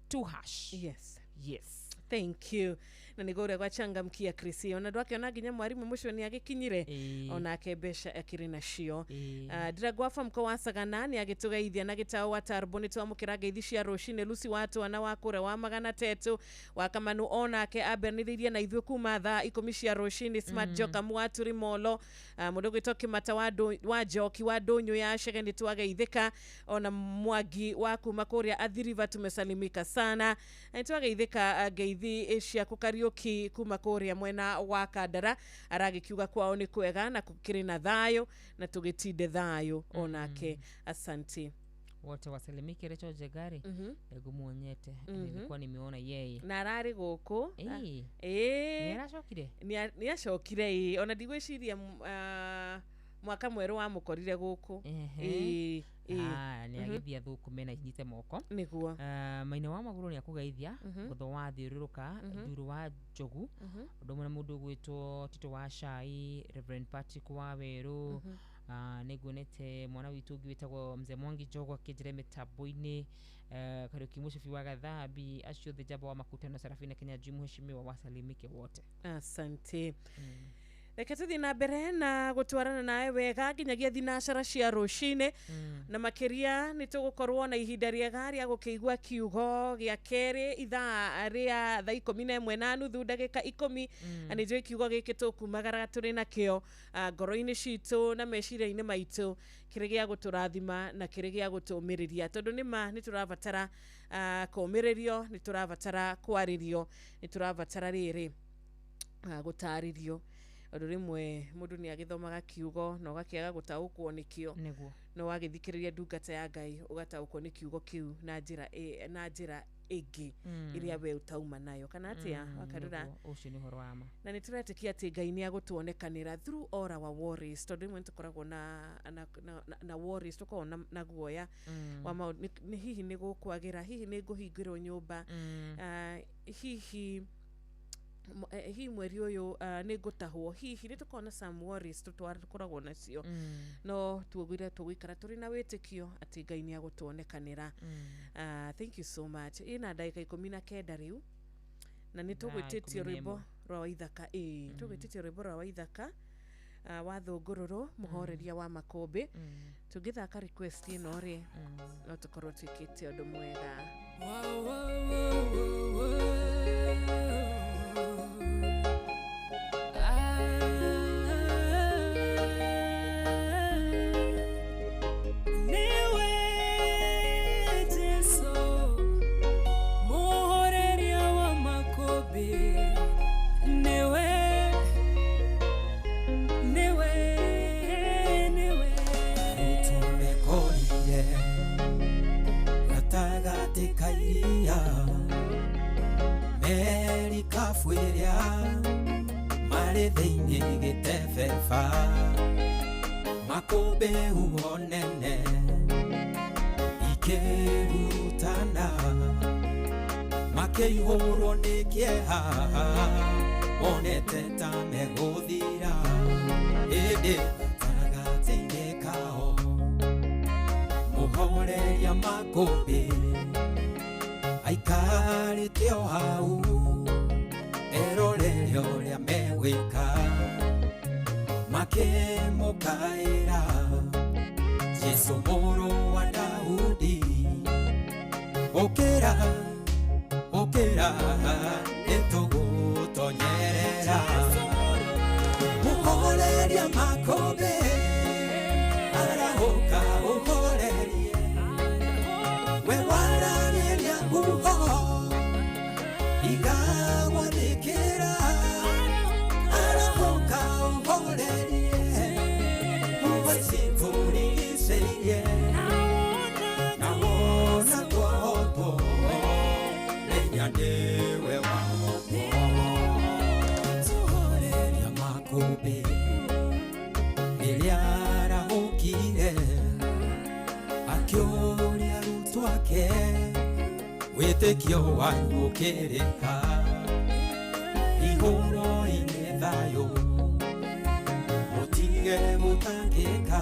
2 hash. Yes. Yes. Thank you. Na nĩguo ũrĩa gwachangamkia Krisi, ona ndwakiona nginya mwarimũ mũcio nĩ agĩkinyire, onake mbeca akĩrĩ nacio. Ndiragwa mko wa Sagana nĩ agĩtũgeithia na gĩtaũ wa Tarbo, nĩ twamũkĩra ngeithi cia rũcinĩ. Lucy wa Twana wa kũrĩa wa Magana Tetũ wa Kamanu, onake ambanĩrĩirie na ithuĩ kuma thaa 10 cia rũcinĩ. Smart Jokamu wa Turimolo, mũndũ ũgwĩtwo Kĩmata wa Njoki wa Ndũnyũ ya Cege, nĩ twageithĩka. Ona Mwangi wa kuma kũrĩa Athiriva, tumesalimika sana. Nĩ twageithĩka ngeithi ciaku Kariũki kuma kũrĩa mwena wa Kandara, aragĩkiuga kwao nĩ kwega na gũkĩrĩ na thayũ na tũgĩtinde thayũ onake, asante. Wote wasalimike. Recho Jegari, ngumuonyete, nilikuwa nimeona yeye. Na ararĩ gũkũ. Ĩĩ. Ĩĩ. Nĩ aracokire. Nĩ acokire, ĩĩ, ona ndigwĩciria mwaka mwerũ wamũkorire gũkũ. Ĩĩ. Ah, nĩ agĩthiĩ athũkũme na inyite moko. Nĩguo. Maina wa magũrũ nĩ akũgeithia gũtho wa thiũrũrũka nduru wa njogu, ũndũ ũmwe na mũndũ ũgwĩtwo Tito wa Cai, Reverend Patrick wa Werũ. Nĩ nguonete mwana witũ ũngĩ wĩtagwo Mzee Mwangi Njogu akĩnjĩra mĩtambo-inĩ, Kariũki Mũcibi wa Gathambi, acio othe Njamba wa Makutano, Sarafina Kenya Juu, mheshimiwa, wasalimike wote. Asante. Reke tũthiĩ na mbere na gũtwarana nawe wega nginyagia thinacara cia rũcinĩ, na makĩria nĩ tũgũkorwo na ihinda rĩega rĩa gũkĩigua kiugo gĩa kerĩ ithaa rĩa thaa 11:30 ndagĩka 10. Na nĩ njũĩ kiugo gĩkĩ tũkumagara tũrĩ nakĩo ngoro-inĩ citũ na meciria-inĩ maitũ, kĩrĩ gĩa gũtũrathima na kĩrĩ gĩa gũtũmĩrĩria, tondũ nĩ ma nĩ tũrabatara kũũmĩrĩrio, nĩ tũrabatara kwarĩrio, nĩ tũrabatara rĩrĩ gũtarĩrio, ũndũ rĩmwe mũndũ nĩ agĩthomaga kiugo na ũgakĩaga gũtaũkwo nĩkĩo. No wagĩthikĩrĩria ndungata ya Ngai, ũgataũkwo nĩ kiugo kĩu na njĩra ĩngĩ ĩrĩa we ũtauma nayo, kana atĩa, Wakarura? Nĩguo, ũcio nĩ ũhoro wa ma. Na nĩ tũretĩkia atĩ Ngai nĩ agũtuonekanĩra through all our worries, tondũ rĩmwe nĩ tũkoragwo na worries, tũkoragwo na guoya wa maũndũ nĩ hihi nĩ gũkwagĩra, hihi nĩ ngũhingĩrwo nyũmba, hihi mweri ũyũ nĩ ngũtahwo, hihi nĩ tũkoragwo na some worries tũkoragwo nacio, no tuogire tũgũikara tũrĩ na wĩtĩkio atĩ Ngai nĩ agũtuonekanĩra. Thank you so much. Ĩna ndagĩka 19 rĩu, Na nĩ tũgwĩtĩtio 11. Rwĩmbo rwa Waithaka, ĩĩ, tũgwĩtĩtio rwĩmbo rwa Waithaka, wa Thũngũrũrũ, mũhoreria wa makũmbĩ. Tũngĩthaka request ĩno rĩ, no tũkorwo twĩkĩte ũndũ mwega. Niwe Jesu, muhoreria wa makũmbĩ, niwe, niwe, niwe. Tũmekorire gatagatĩ ka iria, merikabu ĩrĩa marĩ thĩinĩ gĩtebeba, makũmbĩ huho nene ikĩhurutana, makĩihũrwo nĩ kĩeha, monete ta megũthira, ĩndĩ gatagatĩ-inĩ kao mũhoreria makũmbĩ aikarĩte o hau erorere ũrĩa megwĩka, makĩmũkaĩra, Jesũ mũrũ wa Daudi, ũkĩra, ũkĩra, nĩtũgũtonyerera. Mũhoreria makũmbĩ, arahũka ũhorerie, we waragĩria huho igagwathĩkĩra, arahũka ũhorerie huho ici tũrigicĩirie, na wona twahotwo, menya nĩwe wahotwo. Mũhoreria makũmbĩ rĩrĩa arahũkire, akĩũria arutwo ake, wĩtĩkio wanyu ũkĩrĩ ha? Ihũro-inĩ thayũ, mũtige gũtangĩka,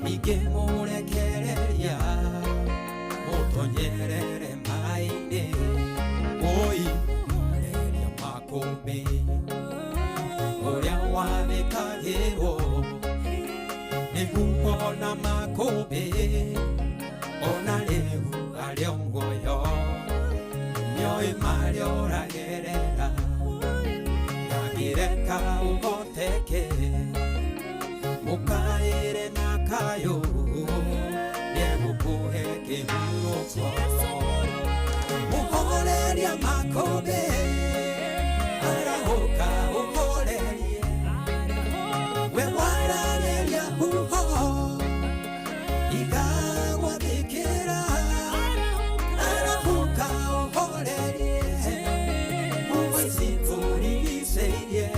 ningĩ mũrekereria mũtonyerere maĩ-inĩ. Oi, mũhoreria makũmbĩ ũrĩa wathĩkagĩrwo nĩ huho na makũmbĩ, ona rĩu arĩ o muoyo, nĩoĩ marĩa ũragerera, ndangĩreka ũhoteke, mũkaĩre na kayũ, nĩegũkũhe kĩhurũko. Mũhoreria makũmbĩ, arahũka ũhorerie, we waragĩria huho igagwathĩkĩra, arahũka ũhorerie huho ici tũrigicĩirie,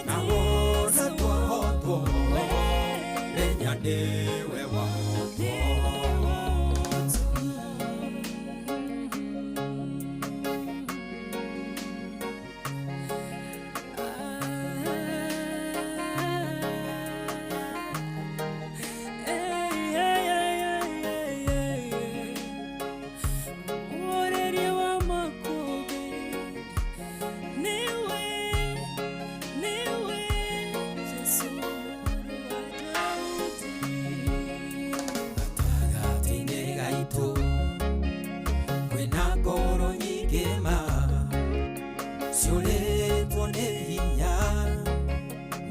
na wona twahotwo, menya nĩwe wahotwo. Mũhoreria wa makũmbĩ, niwe, niwe Jesu mũrũ wa Daudi. Gatagatĩ-inĩ gaitũ kwĩna ngoro nyingĩ ma ciũrĩtwo nĩ hinya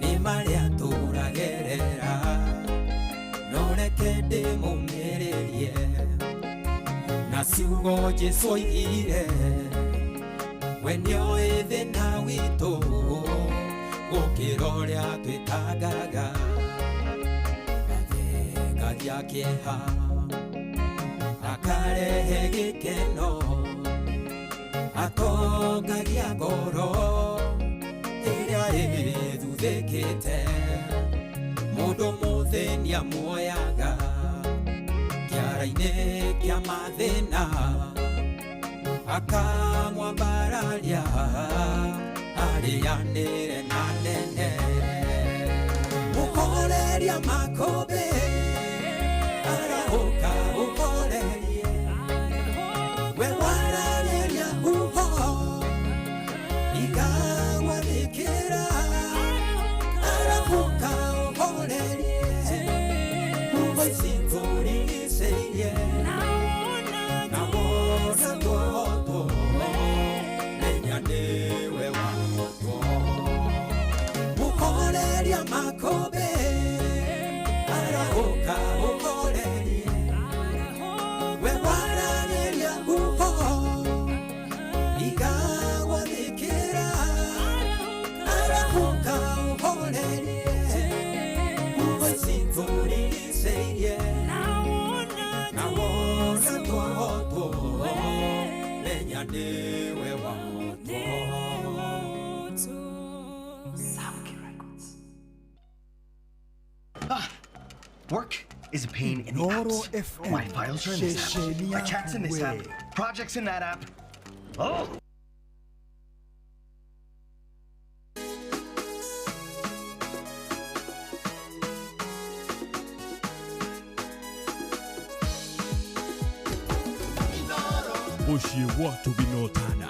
nĩ marĩa tũragerera, no reke ndĩmũmĩrĩrie na ciugo Jesũ oigire, we nĩoĩ thĩna witũ gũkĩra ũrĩa twĩtangaga, athengagia kĩeha akarehe gĩkeno, atongagia ngoro ĩrĩa ĩthuthĩkĩte, mũndũ mũthĩni amuoyaga kĩara-inĩ kĩa mathĩna, akamwambararia arĩanĩre na nene. Mũhoreria makũmbĩ, arahũka ũhorerie, we waragĩria huho. Waragĩria makũmbĩ arahũka ũhorerie we waragĩria huho igagwathĩkĩra arahũka ũhorerie huho cikũrigicĩirie na wona twahotwo menya nĩwe wahotwo. Work is a pain in the Noro apps. FM, My files are in this app. Sheshenia My chat's in this app. Way. Projects in that app. Oh! Mũciĩ wa Tũginotana.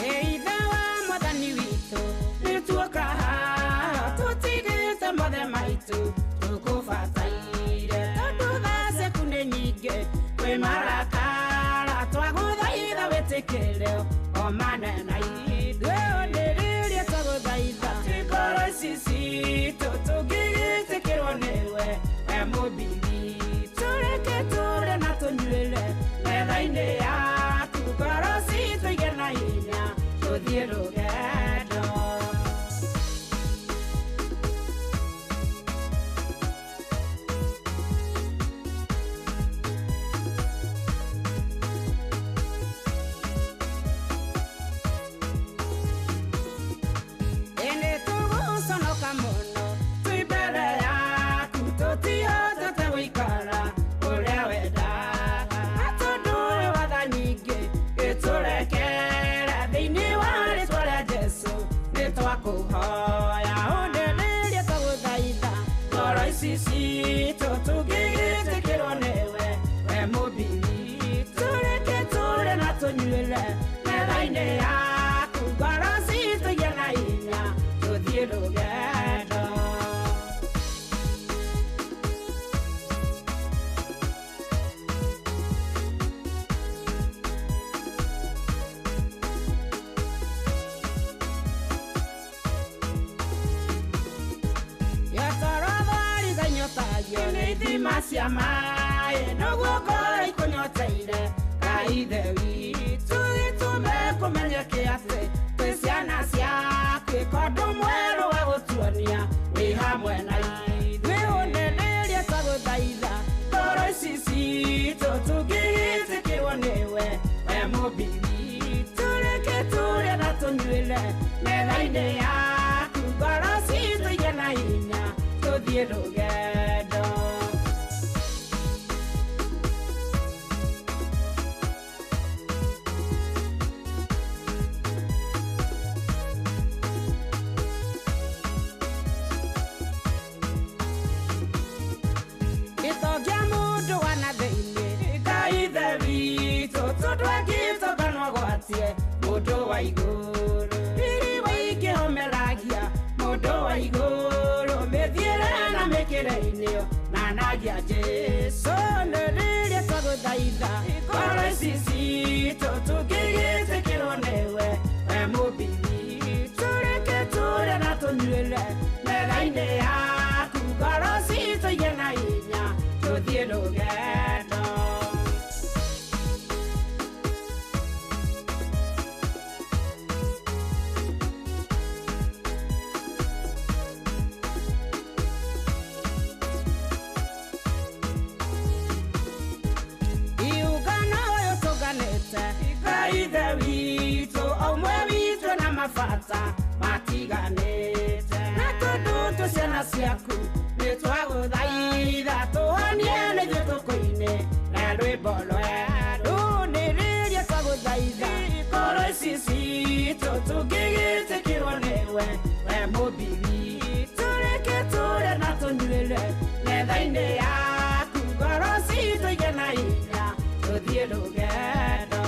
Ithe wa mwathani witũ nĩtuoka haha tũtigĩte mothe maitũ tũkũbataire tondũ thaa ciaku nĩ nyingĩ kwĩ marakara twagũthaitha wĩtĩkĩre o manena ithuĩ ũnĩrĩrie twagũthaitha ngoro ici citũ tũngĩgĩtĩkĩrwo nĩwe we mũmbi witũ reke tũrĩe na tũnyuĩre metha-inĩ yaku ngoro citũ igĩe na hinya tũthiĩ rũgendo. Ĩndĩ tũgũconoka mũno twĩ mbere yaku tũtihotete gũikara ũrĩa wendaga na tondũ wĩ watha nyingĩ gĩtũrekere thĩinĩ wa rĩtwa rĩa Jesũ nĩtwakũhoya ũndererie twagũthaitha ngoro ici citũ tũngĩgĩtĩkĩrwo nĩwe we mũmbi witũ reke tũrĩe na tũnyuĩre metha-inĩ yaku ngoro citũ igĩe na hinya tũthiĩ rũgendo. Yatarathariganyotayo nĩ ithima cia maĩ noguo ngoro ikũnyoteire Ngai Ithe witũ gĩtũme kũmenyeke atĩ twĩ ciana ciaku ĩka ũndũ mwerũ wa gũtuonia wĩ hamwe na ithuĩ ũnenerie twagũthaitha ngoro ici citũ tũngĩgĩtĩkĩrwo nĩwe we mũmbi witũ reke tũrĩe na tũnyuĩre metha-inĩ yaku ngoro citũ igĩe na hinya tũthiĩ rũgendo. Gĩtongia mũndũ wa na thĩinĩ Ngai Ithe witũ tondũ angĩtonga no agwatie mũndũ wa igũrũ riri waingĩhomeragia mũndũ wa igũrũ mĩthiĩre na mĩkĩre-inĩ nanagia Jesũ nĩ rĩrĩa twagũthaitha ngoro ici citũ tũngĩgĩtĩkĩrwo nĩwe we mũmbi witũ reke tũrĩe na tũnyuĩre metha-inĩ yaku ngoro citũ igĩe na hinya tũthiĩ rũgendo. Iũngano ũyũ tũnganĩte Ngai Ithe witũ ũmwe witũ na mabata matiganĩte na tondũ twĩ ciana ciaku nĩtwagũthaitha tũhonie nĩithuĩ tũkũine na rwĩmbo rwerũ nĩrĩria twagũthaitha ngoro ici citũ tũngĩgĩtĩkĩrwo nĩwe we mũmbi witũ reke tũrĩe na tũnyuĩre metha-inĩ yaku ngoro citũ igĩe na hinya tũthiĩ rũgendo.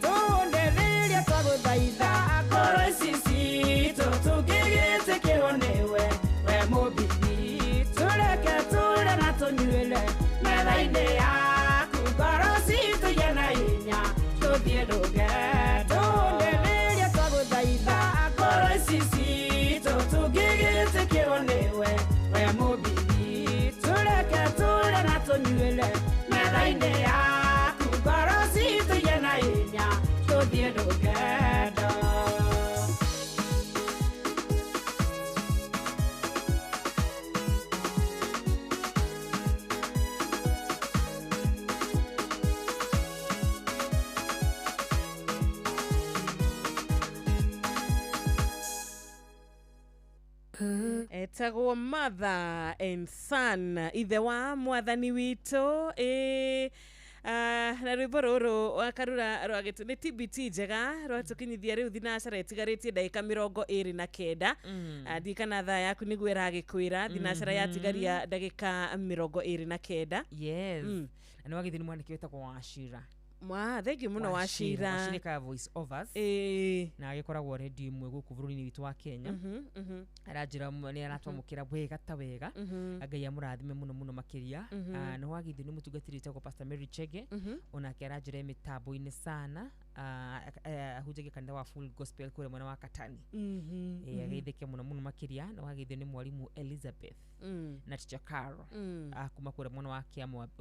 Tũndererie twagũthaitha ngoro ici citũ tũngĩgĩtĩkĩrwo Metha-inĩ yaku ngoro citũ igĩe na hinya tũthiĩ rũgendo nĩrĩria twagũthaitha ngoro ici citũ tũngĩgĩtĩkĩrwo nĩwe we mũmbi witũ reke tũrĩe na tũnyuĩre metha-inĩ yaku ngoro citũ igĩe na hinya tũthiĩ rũgendo. Etagwo mother and son ithe wa mwathani witũ na rwĩmbo rũrũ wakarura rwagĩtũ nĩ TBT njega rwatũkinyithia rĩu thinacara ĩtigarĩtie ndagĩka 29. Ndirikana thaa yaku nĩguo ĩragĩkwĩra thinacara yatigaria ndagĩka 29. Yes. Na nĩ wagĩthiĩ nĩ mwanake wĩtagwo Wachira. Thengiũ mũno Wachira. Wachira ka voice overs na agĩkoragwo redio ĩmwe gũkũ bũrũri-inĩ witũ wa Kenya. Aranjĩra nĩ aratwamũkĩra wega ta wega. Ngai amũrathime mũno mũno makĩria. Nĩ wagĩthiĩ nĩ mũtungatĩri wĩtagwo Pastor Mary Chege onake aranjĩra mĩtambo-inĩ sana ahunjagia kanitha wa Full Gospel kũrĩa mwena wa Katani. Ageithĩke mũno mũno makĩria. Nĩ wagĩthiĩ nĩ mwarimũ Elizabeth na Teacher Carol kuma kũrĩa mwena wa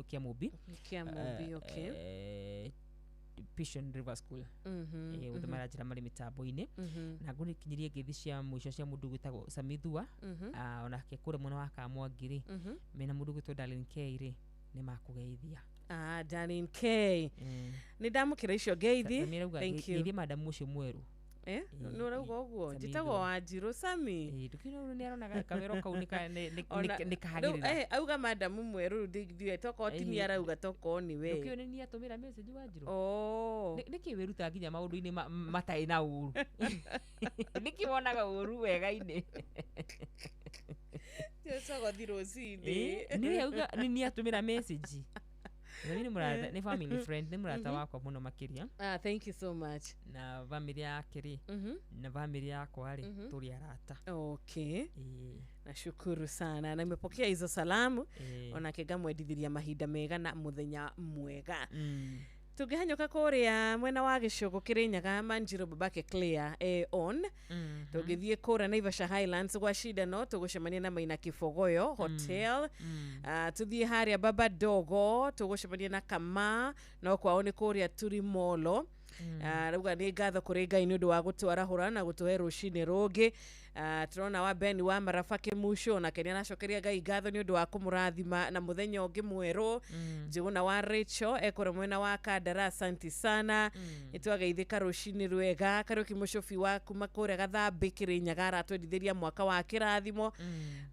Kiamũmbi. Kiamũmbi, okay. Pishon River School. Othe maranjĩra marĩ mĩtambo-inĩ. Na ngũnĩkinyirie ngeithi cia mũico cia mũndũ gwĩtagwo Samithua onake kũrĩa mwena wa Kamwangi rĩ mena mũndũ gwĩtwo Darlene K rĩ nĩ makũgeithia. Darlene K. Nĩ ndamũkĩra icio ngeithi. Thank you. Ngeithie madamu ũcio mwerũ. Nĩ ũrauga ũguo njĩtagwo Wanjirũ Sami. Ndũkĩona nĩ aronaga kawĩra kau nĩ kahagĩrĩra. Auga madamu mwerũ ndiũĩ tokorwo ti niĩ arauga tokorwo nĩ we. Ndũkĩone nĩ atũmĩra message Wanjirũ. Nĩkĩ wĩrutaga nginya maũndũ-inĩ matarĩ na ũru? Nĩkĩ wonaga ũru wega-inĩ? Tiocogothi rũcinĩ. Nĩwe auga nĩ atũmĩra message. Nĩ family friend, nĩ mũrata wakwa mũno makĩria. Thank you so much. Na family yake rĩ na family yakwa rĩ tũrĩ arata. Okay. Nashukuru sana na nimepokea hizo salamu onake ngamwendithiria mahinda mega na muthenya mwega. Tũngĩhanyũka kũrĩa mwena wa Gĩcũgũ Kĩrĩnyaga Manjiro babake Claire on tũngĩthiĩ kũrĩa Naivasha Highlands gwa cindano tũgũcemania na Maina Kĩbogoyo Hotel. Tũthiĩ harĩa Baba Dogo tũgũcemania na Kama no kwao nĩ kũrĩa Turimolo. Rauga nĩ ngatho kũrĩ Ngai nĩ ũndũ wa gũtwarahũra na gũtũhe rũcinĩ rũngĩ. Tũrona wa Ben wa Marafa Kĩmuco nake nĩ aracokeria Ngai ngatho nĩ ũndũ wa kũmũrathima na mũthenya ũngĩ mwerũ. Njũgũna wa Rachel ekũrĩa mwena wa Kandara, asante sana. Nĩtwageithĩka rũcinĩ rwega. Kariũki Mũcũbi wa kuma kũrĩa Gathambĩ Kĩrĩnyaga aratwendithĩria mwaka wa kĩrathimo.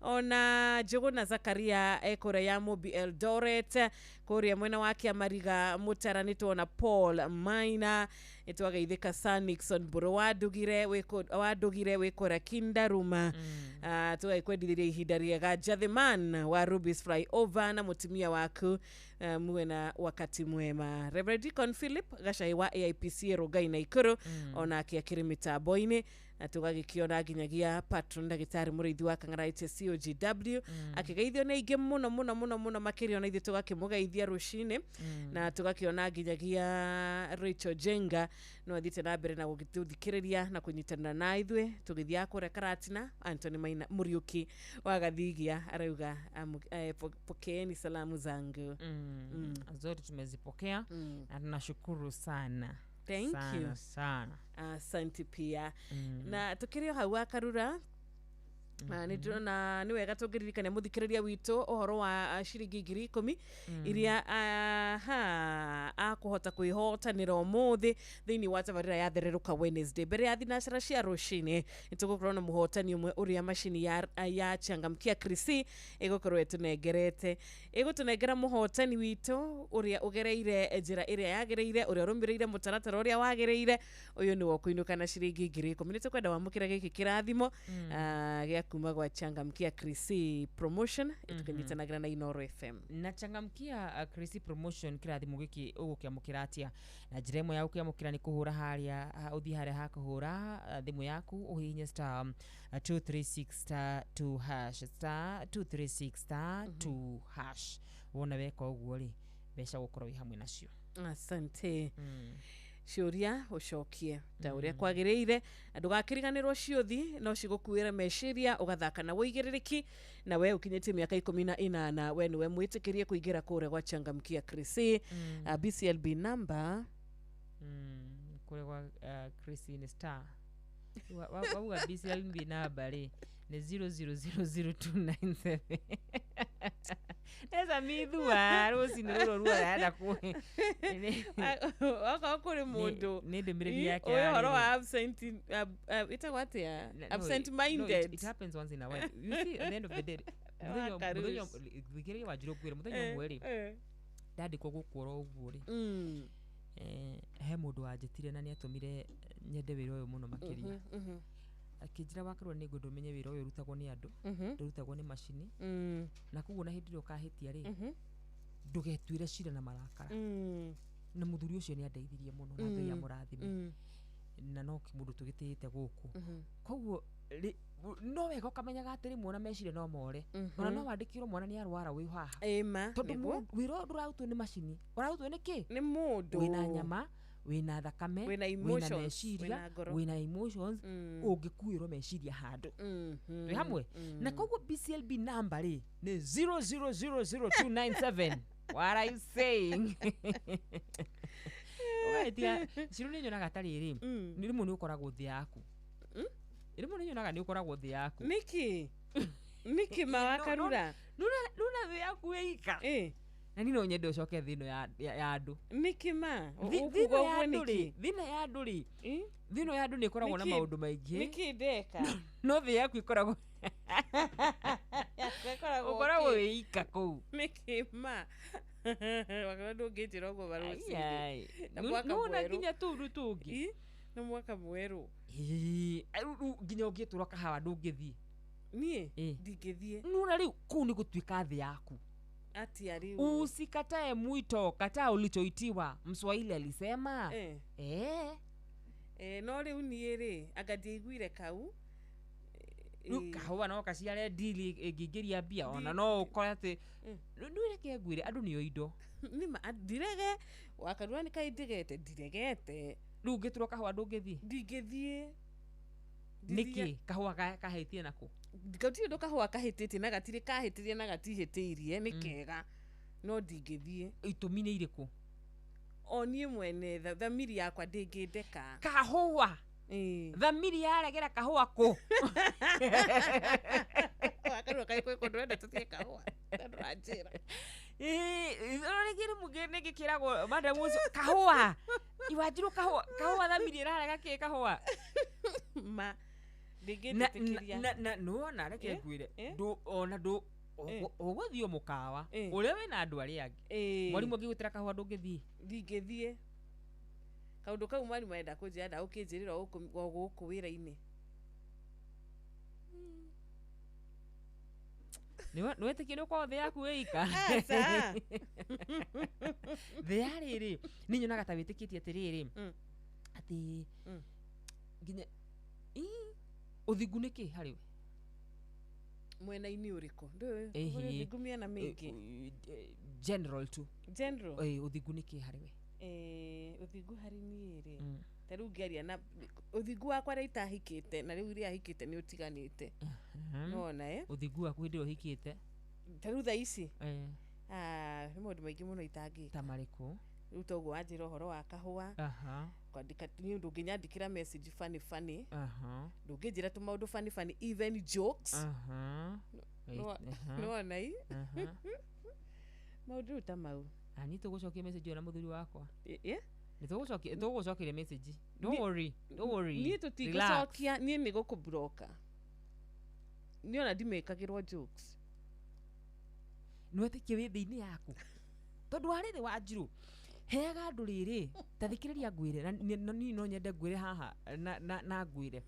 Ona Njũgũna Zakaria ekũrĩa ya Mũmbi Eldoret kũrĩa mwena wa Kĩamariga Mũtara nĩtuona Paul Maina. Nĩtwageithĩka Sir Nixon Mbũrũ wa Ndugire wĩ kũrĩa Kindaruma. Tũgagĩkwendithĩria ihinda rĩega. Jathiman wa Rubis Flyover na mũtumia waku muwe na wakati mwema. Reverend Deacon Philip Gacai wa AIPC Rongai Naikuru onake akĩrĩ mĩtambo-inĩ. Na tũgagĩkĩona nginyagia patron ndagĩtarĩ mũrĩithi wa Kang'ara COGW akĩgeithio nĩ aingĩ mũno mũno mũno mũno makĩria ona ithuĩ tũgakĩmũgeithia rũcinĩ. Na tũgakĩona nginyagia Rachel Jenga no athiĩte na mbere na gũgĩtũthikĩrĩria na kũnyitanĩra na ithuĩ tũgĩthiaga kũrĩa Karatina. Anthony Maina Mũriũki wa Gathigia arauga pokeeni salamu zangu. Zote tumezipokea na tunashukuru sana. Thank sana, you sana. Asante pia. Na tukĩrĩ o hau wa Karura nĩ ndĩrona nĩ wega tũngĩririkania mũthikĩrĩria witũ ũhoro wa ciringi 10,000 iria akũhota kwĩhotanĩra ũmũthĩ thĩinĩ wa tabarĩra ya Thererũka Wednesday mbere ya thinacara cia rũcinĩ. Nĩtũgũkorwo na mũhotani ũmwe ũrĩa macini ya Changamkia Krisi ĩgũkorwo ĩtũnengerete ĩgũtũnengera mũhotani witũ ũrĩa ũgereire njĩra ĩrĩa yagĩrĩire ũrĩa ũrũmĩrĩire mũtaratara ũrĩa wagĩrĩire. Ũyũ nĩwe ũkũinũka na ciringi 10,000. Nĩtũkwenda wamũkĩra gĩkĩ kĩrathimo gĩa kuma gwa Changamkia Krisi Promotion ĩtũkĩnyitanagĩra na Inoro FM. Na Changamkia Krisi Promotion kĩrathimo gĩkĩ ũgũkĩamũkĩra atĩa? Na njĩra ĩmwe ya gũkĩamũkĩra nĩ kũhũra harĩa ũthiĩ harĩa ha kũhũra thimũ yaku ũhihinye star 236 star 2 hash star 236 star 2 hash. Wona weka ũguo rĩ, mbeca gũkorwo wĩ hamwe nacio. Asante. Ciũria ũcokie ta ũrĩa kwagĩrĩire, na ndũgakĩriganĩrwo ciũthi no cigũkuĩre meciria, ũgathaka na wũigĩrĩrĩki. Na we ũkinyĩtie mĩaka 18, we nĩwe mwĩtĩkĩrie kũingĩra kũrĩa gwa Changamkia Krisi. BCLB number Kũrĩa gwa Christine Star. Wauga BCLB namba rĩ nĩ 0000297. Neza mithua rũcinĩ rũrũ ruo arenda kũ Okorwo kũrĩ mũndũ nĩ ndũmĩrĩri yake ũyũ ya ũhoro wa rĩrĩ. absent, ĩtagwo atĩa? No, Absent no, minded. it happens once in a while. You see, at the end of the day, mũthenya Wakarus. mũthenya thikĩrĩria wanjirũ ngwĩre mũthenya ũmwe rĩ, ndandĩkwo gũkũ oro ũguo rĩ, he mũndũ wanjĩtire na nĩ atũmire nyende wĩra ũyũ mũno makĩria. Akĩnjĩra, wakorwo nĩ ngwenda ũmenye wĩra ũyũ ũrutagwo nĩ andũ, ndũrutagwo nĩ macini, na koguo na hĩndĩ ĩrĩa ũkahĩtia rĩ, ndũgetuĩre cira na marakara. Na mũthuri ũcio nĩ andeithirie mũno, na Ngai amũrathime, na no mũndũ tũgĩtĩĩte gũkũ. Koguo no wega ũkamenyaga atĩ rĩmwe ona meciria no more, ona no wandĩkĩrwo mwana nĩ arwara wĩ haha, Ĩma tondũ nĩguo. wĩra ũyũ ndũrarutwo nĩ macini, ũrarutwo nĩ kĩ? Nĩ mũndũ. Wĩna nyama, wĩna thakame, Wĩna wĩna emotions, meciria, wĩna ngoro. wĩna emotions, ũngĩkuĩrwo meciria handũ. Twĩ hamwe? Na koguo BCLB number rĩ nĩ 0000297. What are you saying? Ũgagĩtiga Ciru, nĩ nyonaga ta rĩrĩ, nĩ rĩmwe nĩ ũkoragwo thĩ yaku, rĩmwe nĩ nyonaga nĩ ũkoragwo thĩ yaku. Nĩkĩ mawakarura? Nuna thĩ yaku ĩika, na niĩ no nyende ũcoke thĩ ĩno ya andũ. Nĩkĩ ma? Thĩ Ũkuga ĩno ya ũguo andũ rĩ, nĩkĩ? thĩ ĩno ya andũ rĩ, thĩ ĩno ya andũ nĩ ĩkoragwo na Nĩkĩ? maũndũ maingĩ. Nĩkĩ ndeka? No thĩ yaku ĩkoragwo Yakwa ĩkoragwo ũkoragwo kĩ? wĩ ika kũu. Nĩkĩ ma wakorwo ndũngĩnjĩra ũguo marũcinĩ? Ai, Na mwaka nĩwona mwerũ. nginya tũu rĩu tũngĩ. Ĩ, nĩ mwaka mwerũ. Ĩĩ, rĩu nginya ũngĩtũrwo kahawa ndũngĩthiĩ? Niĩ Ĩ. ndingĩthiĩ. Nuna rĩu kũu nĩ gũtuĩka thĩ yaku. Atia rĩu? Usikatae mwito, kataa ulichoitiwa, mswahili alisema. Eh. No rĩu niĩ rĩ, anga ndiaiguire kau. Rĩu kahũa no kaciare ndili ĩngĩingĩria mbia, ona no ũkore atĩ rĩu reke ngwĩre, andũ nĩo indo. Nĩma ndirege wakarura nĩ kaĩ ndigete ndiregete. Rĩu ũngĩtũrwo kahũa ndũngĩthiĩ? Ndingĩthiĩ. Nĩkĩ kahũa kahĩtie nako? Gũtirĩ ũndũ kahũa kahĩtĩtie, na gatirĩ kahĩtĩrie na gatihĩtĩirie, nĩ kega, no ndingĩthiĩ. Itũmi nĩ irĩkũ? O niĩ mwene thamiri yakwa ndĩngĩndeka. Kahũa? Ĩĩ. Thamiri yaregera kahũa kũ? Wakarura kaĩ kwĩ kũndũ wenda tũthiĩ kahũa na ndũranjĩra? Rĩngĩ rĩmwe nĩngĩkĩragwo madam ũcio kahũa iwanjirwo kahũa, kahũa thamiri ĩrarega kĩ kahũa? Ma Na ndĩngĩtĩkĩria. na nĩwona, reke ngwĩre, ona ndũ ũgũthiĩ o mũkawa ũrĩa wĩna andũ arĩa angĩ, mwarimũ angĩgwĩtĩra kahũa ndũngĩthiĩ? Ndingĩthiĩ. Kaũndũ kau mwarimũ arenda kũnjĩra ndagũkĩnjĩrĩra o gũkũ wĩra-inĩ. Nĩwetĩkia nĩ ũkorwo thĩ yaku wĩika? Aca. Thĩ ya rĩrĩ, nĩ nyonaga ta wĩtĩkĩtie atĩrĩrĩ, atĩ nginya ii, ũthingu nĩ kĩ harĩ we? Mwena-inĩ ũrĩkũ? Ndũĩ Ĩhĩ. kũrĩ ũthingu mĩena mĩingĩ. General tu. General. Ũthingu nĩ kĩ harĩ we? Ũthingu harĩ niĩ rĩ, ta rĩu ngĩaria na ũthingu wakwa rĩa itahikĩte na rĩu rĩa hikĩte nĩ ũtiganĩte. Nĩwona, eh? Ũthingu waku hĩndĩ ĩrĩa ũhikĩte? Ta rĩu thaa ici, nĩ maũndũ maingĩ mũno itangĩka. Ta marĩkũ? Rĩu toguo wanjĩra ũhoro wa kahũa, kwandĩka, niĩ ndũngĩnyandĩkĩra message funny funny, ndũngĩnjĩra tũmaũndũ funny funny, even jokes. Nĩwona i maũndũ rĩu ta mau. Ani tũgũcokia message ĩyo na mũthuri wakwa. Ĩ? Nĩ tũgũcokeria message. Don't worry, don't worry. Niĩ Relax. tũtingĩcokia, niĩ nĩ gũkũbroka. Niĩ ona ndimĩkagĩrwo jokes. Nĩwetĩkie wĩ thĩ-inĩ yaku, tondũ wa rĩrĩ wanjirũ heaga andũ rĩrĩ, ta thikĩrĩria ngwĩre, na niĩ no nyende ngwĩre haha na ngwĩre,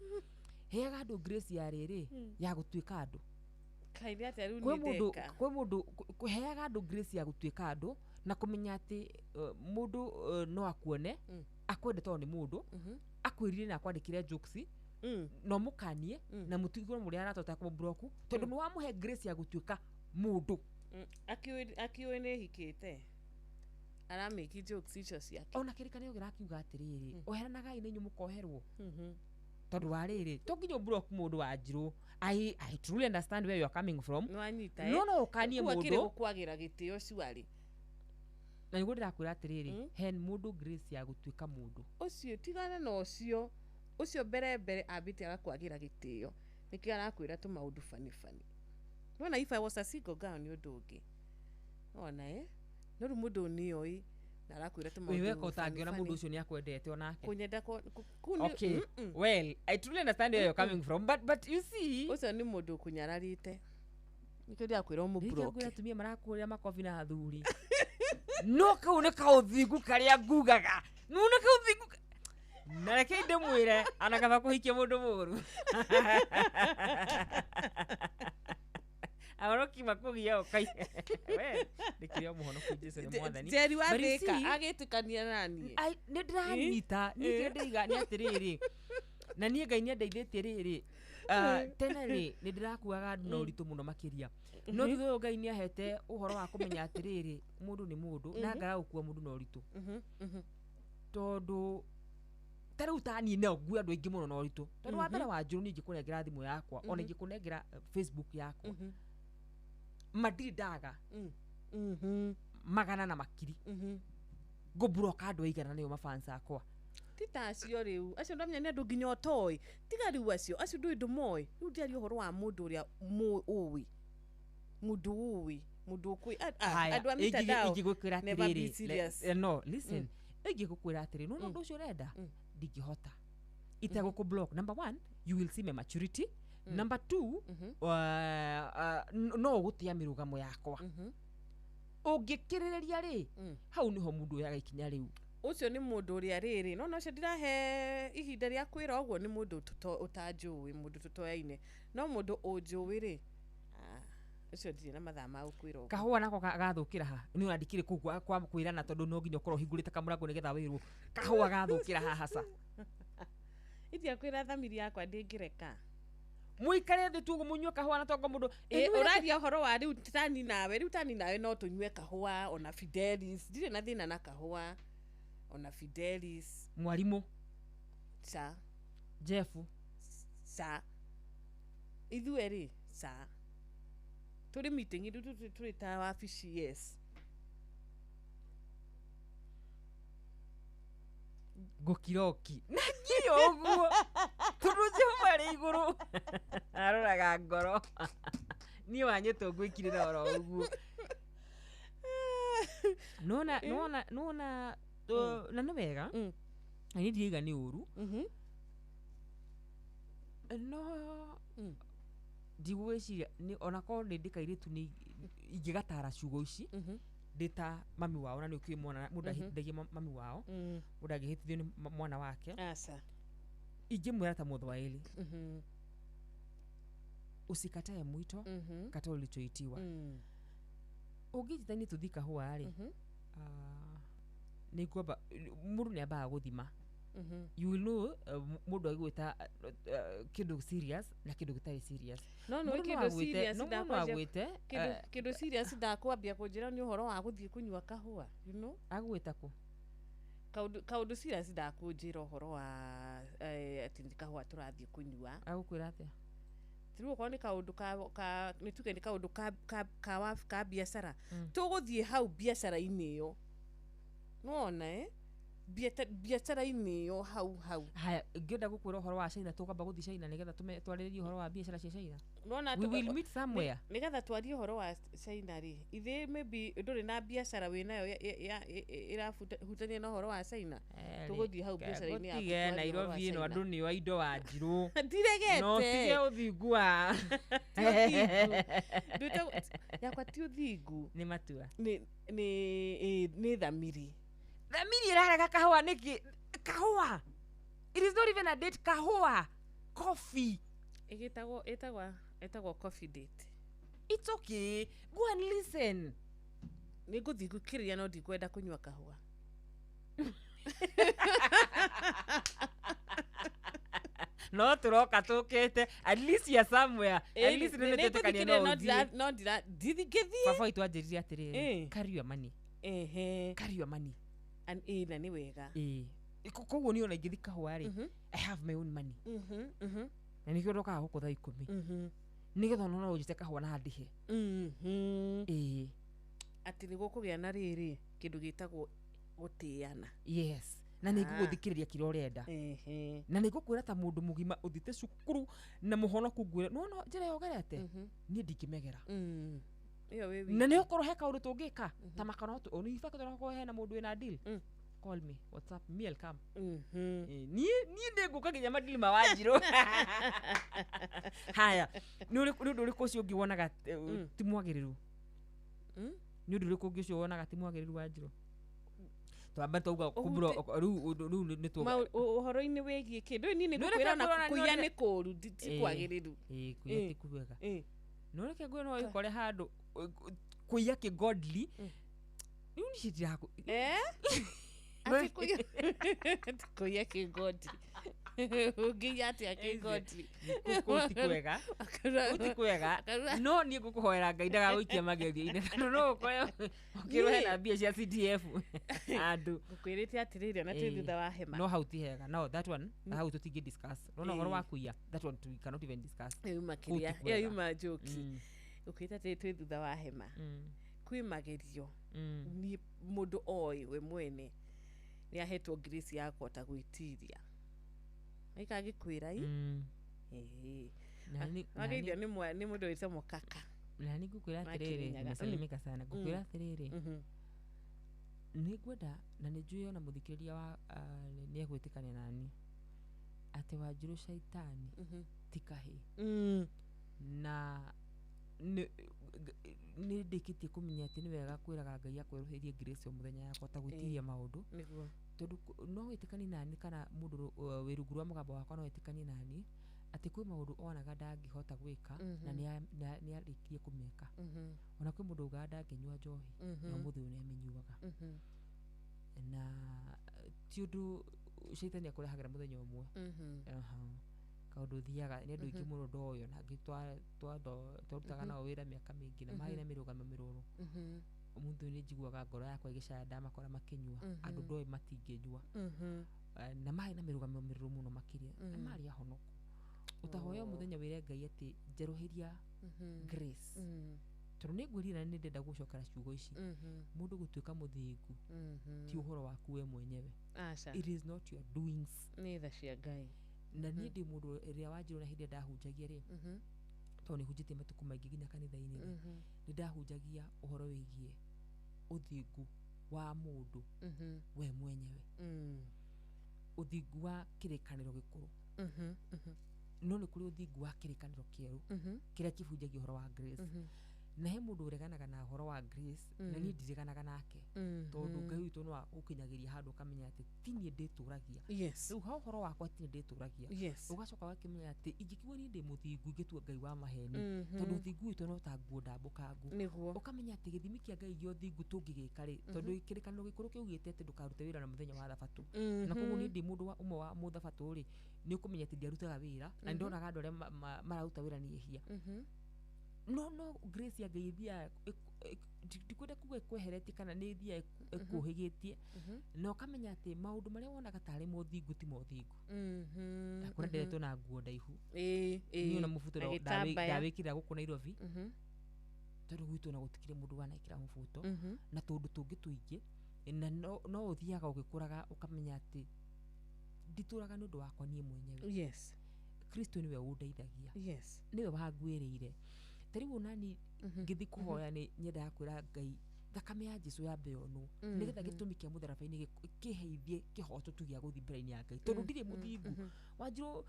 heaga andũ grace ya rĩrĩ ya gũtuĩka andũ. Kaĩ nĩ atĩa rĩu Kwĩ niĩ mũndũ ndeka? Kwĩ mũndũ kũheaga andũ grace ya gũtuĩka andũ na kũmenya atĩ mũndũ no akuone, akwende tondũ nĩ mũndũ, akwĩrire na akwandĩkĩre jokes, no mũkanie na mũtigwo mũrĩ arata ũtakũmũbroku, tondũ nĩ wamũhe grace ya gũtuĩka mũndũ. Akiũĩ nĩ hikĩte aramĩki jokes icio ciake. Ona kĩrĩkanĩro kĩrakiuga atĩrĩrĩ, oheranagai na inyuĩ mũkoherwo. Tondũ wa rĩrĩ, to nginya ũblock mũndũ wa njirũ. I truly understand where you are coming from. Nĩwanyita. No no ũkanie Kũu akĩrĩ mũndũ. gũkwagĩra gĩtĩo cuarĩ. Na nĩguo ndĩrakwĩra atĩrĩrĩ, he mũndũ grace ya gũtuĩka mũndũ. Ũcio tigana na ũcio. Ũcio mbere mbere ambĩte agakwagĩra gĩtĩo. Nĩkĩo arakwĩra tũmaũndũ funny funny. Nĩwona if I was a single girl nĩ ũndũ ũngĩ. Nĩwona no rĩu mũndũ nĩoĩ na arakwĩra tũmaũndũ Wĩ weka funny ũtangĩona funny. mũndũ ũcio nĩakwendete onake. Kũnyenda kũu nĩ Okay. Well, I truly understand where you're coming from, but you see, ũcio nĩ mũndũ ũkũnyararĩte. Nĩkĩo ndĩrakwĩra Rĩrĩa ũmũblock. ngwĩra atumia marakũrĩra makobi na athuri. No kau nĩ kaũthingu karĩa ngugaga. No nĩ kaũthingu na reke ndĩmwĩre ana kaba kũhikia mũndũ mũũru. Ahoro kima kũgia ũkai. We, ndĩkĩrĩ o mũhonoku Jesũ nĩ mwathani. Njeri wa But you Thĩka see, agĩtĩkania naniĩ. Nĩ ndĩranyita niĩ kĩrĩa ndĩiga nĩ atĩrĩrĩ, na niĩ Ngai nĩandeithĩtie rĩrĩ, tene rĩ nĩ ndĩrakuaga andũ na ũritũ mũno makĩria. No thutha ũyũ Ngai nĩahete ũhoro wa kũmenya atĩrĩrĩ, mũndũ nĩ mũndũ na ngaga gũkua mũndũ na ũritũ. Tondũ ta rĩu ta niĩ no ngue andũ aingĩ mũno na ũritũ. Tondũ wa mbere wa njũrũ niĩ ingĩkũnengera thimũ yakwa, ona ingĩkũnengera Facebook yakwa, ma ndirĩ ndaga magana na makiri ngũburoka andũ aigana nĩo mafans akwa. Ti ta acio rĩu, acio ndamenya nĩ andũ nginya ũtoĩ. Tiga rĩu acio, acio ndũĩ ndũmoĩ. Rĩu ndĩaria ũhoro wa mũndũ ũrĩa ũĩ. Mũndũ ũĩ, mũndũ ũkũĩ. Andũ a mitandao ingĩgwĩkĩra never be atĩrĩrĩ, serious. no listen, ingĩgũkwĩra atĩrĩrĩ, nĩwona ũndũ ũcio ũrenda, ndingĩhota itegũkũ block. Number one, you will see my maturity. Number two, no ũgũtĩa mĩrũgamo yakwa. Ũngĩkĩrĩrĩria rĩ, hau nĩho mũndũ oyaga ikinya rĩu. Ũcio nĩ mũndũ ũrĩa rĩrĩ, no ũcio ndĩrahe ihinda rĩa kwĩra ũguo nĩ mũndũ ũtanjũĩ, mũndũ tũtoyaine. No mũndũ ũnjũĩ rĩ, ũcio ndirĩ na mathaa ma gũkwĩra ũguo. Kahũa nako gathũkĩra ha? Nĩ ona ndikĩrĩ kũu kwa kwĩrana tondũ no nginya ũkorwo ũhingũrĩte kamũrango nĩgetha wĩrwo. Kahũa gathũkĩra haha ca. Itiakwĩra thamiri yakwa ndĩngĩreka. Mũikare thĩ tu ũguo mũnyue kahũa na tongo mũndũ. Ũraria ũhoro wa rĩu tani nawe, rĩu tani nawe no tũnyue kahũa ona Fidelis. Ndirĩ na thĩna na kahũa ona Fidelis. Mwarimũ. Ca. Jeff. Ca. Ithuĩ rĩ, ca. Tũrĩ meeting rĩu tũrĩ ta wabici, yes. Ngũkiroki. Na ngiri ũguo. Tondũ Jehova arĩ igũrũ. Aroraga ngoro. Niĩ wanyĩtwo ngwĩkirĩra oro ũguo. Nona, nona, nona, na nĩ wega. Na niĩ ndirauga nĩ ũru. No ndigwĩciria onakorwo nĩ ndĩ kairĩtu nĩ ingĩgatara ciugo ici, ndĩ ta mami wao, na nĩ ũkĩũĩ mwana mũndũ ahĩtithagia mami wao, mũndũ angĩhĩtithio nĩ mwana wake. Aca. Ingĩmwĩra ta Mũthwaĩri, usikatae mwito, kata ulichoitiwa. Ũngĩnjĩta niĩ tũthiĩ kahũa rĩ, nĩ ngwamba mũndũ nĩ ambaga gũthima. You will know mũndũ agĩgwĩta kĩndũ serious na kĩndũ gĩtarĩ serious. No no Mũndũ no kĩndũ agwĩte, serious no mũndũ no ndakwanjia agwĩte, kĩndũ serious ndakwambia kũnjĩra nĩ ũhoro wa gũthiĩ kũnyua kahũa, you know? Agwĩta kũ? Kaũndũ serious ndakũnjĩra ũhoro wa atĩ nĩ kahũa tũrathiĩ kũnyua. Agũkwĩra atĩa? Rĩu okorwo nĩ kaũndũ ka nĩ tuge nĩ kaũndũ ka biacara, tũgũthiĩ hau biacara-inĩ ĩyo. Nĩwona biacara-inĩ ĩyo hau hau. Haya, ngĩenda gũkwĩra ũhoro wa China, tũkwamba gũthiĩ China nĩgetha twarĩrĩrie ũhoro wa biacara cia China. Nĩwona We will meet somewhere. Nĩgetha twarie ũhoro wa China rĩ, ithe maybe ndũrĩ na biacara wĩnayo ĩrahutania na ũhoro wa China. Tũgũthiĩ hau biacara-inĩ yaku Tige twarie ũhoro wa Nairobi ĩno China. andũ nĩo indo wa njirũ. Ndiregete. No tige ũthingu wa. Ti ũthingu. Yakwa ti ũthingu. Nĩ matua. Nĩ thamiri. Thamiri ĩrarega kahũa nĩkĩ? Kahũa. It is not even a date. Kahũa. Coffee. Ĩtagwo coffee date. It's okay. Go and listen. Nĩ ngũthiĩ gũkĩrĩria no ndikwenda kũnyua kahũa. No tũroka tũkĩte, at least you are somewhere, at least nĩ nĩtwĩtĩkania no ũthiĩ. No ndira ndithingĩthiĩ. Baba witũ anjĩrire atĩrĩrĩ, carry your money. Carry your money. Ĩ, na nĩ wega. Ĩĩ. Koguo niĩ ona ingĩthi kahũa rĩ, I have my own money. Na nĩkĩo ndokaga gũkũ thaa 10, nĩgetha ona no ũnjĩte kahũa na ndĩhe. Ĩĩ. Atĩ nĩ gũkũgĩa na rĩrĩ kĩndũ gĩtagwo gũtĩana. Yes, na nĩ ngũgũthikĩrĩria kĩrĩa ũrenda, na nĩ ngũkwĩra ta mũndũ mũgima ũthiĩte cukuru na mũhonoku, ngwĩre nona njĩra ĩyo ũgerete niĩ ndingĩmegera. Ĩyo wĩ Na wiki. nĩ ũkorwo he kaũndũ tũngĩka ta makano, in fact onakorwo hena mũndũ wĩna deal, call me, WhatsApp me, I'll come. Niĩ nĩ ngũka nginya madili ma Wanjirũ. Haya, nĩ ũndũ ũrĩkũ ũcio ũngĩ wonaga ti mwagĩrĩru? Nĩ ũndũ ũrĩkũ ũngĩ ũcio wonaga ti mwagĩrĩru, Wanjirũ? Twamba twauga kumbura rĩu nĩ tuoga. Ũhoro-inĩ wĩgiĩ kĩndũ niĩ nĩ Nĩ ũreke ngũkwĩra ona ngũrora, nĩ kũiya ũreke- nĩ kũũru, ti kwagĩrĩru. Ĩĩ, kũiya ti kwega. No reke ngwĩre, no ũkore handũ kũiya kĩ godly rĩu niĩ ndiraku. Atĩ kũiya kĩngodi, ũngĩiya atĩa kĩngodi? Kũu ti kwega, kũu ti kwega. No niĩ ngũkũhoera Ngai ndagagũikia magerio-inĩ, tondũ no ũkore ũkĩrwo hena mbia cia CDF andũ. Ngũkwĩrĩte atĩrĩrĩ, ona twĩ thutha wa hema. No hau ti hega, no that one hau tũtingĩ discuss. Nona ũhoro wa kũiya, that one we cannot even discuss. Ĩyo yuma Kũu ti kĩrĩa, ĩyo kwega. yuma njoki. Ngũkwĩrĩte atĩrĩ, twĩ thutha wa hema, kwĩ magerio niĩ mũndũ oĩ we mwene nĩ ahetwo grace ya kũhota gwĩtiria aikagĩkwĩra i. Ĩĩ. Wageithio nĩ mũndũ wĩtwo mũkaka. Na nĩ ngũkwĩra Wa atĩrĩrĩ, Kĩrĩnyaga. nimesalimika sana. Ngũkwĩra atĩrĩrĩ, nĩ ngwenda na nĩ njũĩ ona mũthikĩrĩria wa nĩ egwĩtĩkania nani atĩ Wanjirũ caitani ti kahĩĩ. Na nĩ ndĩkĩtie kũmenya atĩ nĩ wega kwĩraga Ngai akwerũhĩrie grace o mũthenya ya kũhota gwĩtiria maũndũ. Tondũ no wĩtĩkanie nani kana mũndũ wĩ rungu rwa mũgambo wakwa no wĩtĩkanie nani atĩ kwĩ maũndũ onaga ndangĩhota gwĩka na nĩ arĩkirie kũmeka. Ona kwĩ mũndũ ugaga ndangĩnyua njohi, na ũmũthĩ ũyũ nĩamĩnyuaga. Na ti ũndũ caitani akũrehagĩra mũthenya ũmwe. Aha. Kaũndũ ũthiaga nĩ andũ aingĩ mũno ndoĩ, ona angĩ twarutaga nao wĩra mĩaka mĩingĩ na marĩ na mĩrũgamo mĩrũrũ. Ũmũthĩ ũyũ nĩ njiguaga ngoro yakwa ĩgĩcaya ndamakora makĩnyua. Andũ ndoĩ matingĩnyua. Na marĩ na mĩrũgamo mĩrũrũ mũno makĩria, na marĩ ahonoku. Ũtahoya o mũthenya wĩre Ngai atĩ njerũhĩria grace, tondũ nĩ ngwĩrire na nĩ ndenda gũcokera ciugo ici, mũndũ gũtuĩka mũthingu ti ũhoro waku we mwenyewe. Aca. It is not your doings. Nĩ tha cia Ngai. Na niĩ ndĩ mũndũ ĩrĩa wanjirwo na hĩndĩ ĩrĩa ndahunjagia rĩ, tondũ nĩ hunjĩtie matukũ maingĩ nginya kanitha-inĩ rĩ, nĩ ndahunjagia ũhoro wĩgiĩ ũthingu wa mũndũ we mwenyewe, ũthingu wa kĩrĩkanĩro gĩkũrũ. No nĩ kũrĩ ũthingu wa kĩrĩkanĩro kĩerũ, kĩrĩa kĩbunjagia ũhoro wa grace. Na he mũndũ ũreganaga na ũhoro wa grace, na niĩ ndireganaga nake, tondũ Ngai witũ no agũkinyagĩria handũ ũkamenya atĩ ti niĩ ndĩtũragia. Rĩu ha ũhoro wakwa, ti niĩ ndĩtũragia. Ũgacoka ũgakĩmenya atĩ ingĩkiuga niĩ ndĩ mũthingu, ingĩtua Ngai wa maheni, tondũ ũthingu witũ no ta nguo ndambũkangu. Ũkamenya atĩ gĩthimi kĩa Ngai gĩa ũthingu tũngĩgĩka rĩ, tondũ kĩrĩkanĩro gĩkũrũ kĩaugĩte atĩ ndũkarute wĩra na mũthenya wa thabatũ, na koguo niĩ ndĩ mũndũ wa ũmwe wa mũthabatũ rĩ, nĩ ũkũmenya atĩ ndiarutaga wĩra, na nĩndonaga andũ arĩa mararuta wĩra nĩ ehia. No grace ya Ngai ĩthiaga ndikwenda kuga ĩkweheretie kana nĩ ĩthiaga ĩkũhĩgĩtie, na ũkamenya atĩ maũndũ marĩa wonaga tarĩ mothingu ti mothingu. Ndakwĩra, nderetwo na nguo ndaihu. Niĩ ona mũbuto Na gĩtambaya. ndawĩkĩrĩra gũkũ Nairobi, tondũ gwitũ ona gũtikĩrĩ mũndũ wanekĩra mũbuto na tũndũ tũngĩ tũingĩ. Na no ũthiaga ũgĩkũraga ũkamenya atĩ nditũraga nĩ ũndũ wakwa niĩ mwenyewe. Kristo nĩwe ũndeithagia. Nĩwe wanguĩrĩire. Ta rĩu onani ngĩthiĩ kũhoya nĩ nyendaga kwĩra Ngai thakame ya Jesu yambe yonwo, nĩgetha gĩtũmi kĩa mũtharaba-inĩ kĩheithie kĩhoto tu gĩa gũthiĩ mbere-inĩ ya Ngai, tondũ ndirĩ mũthingu. Wanjirũ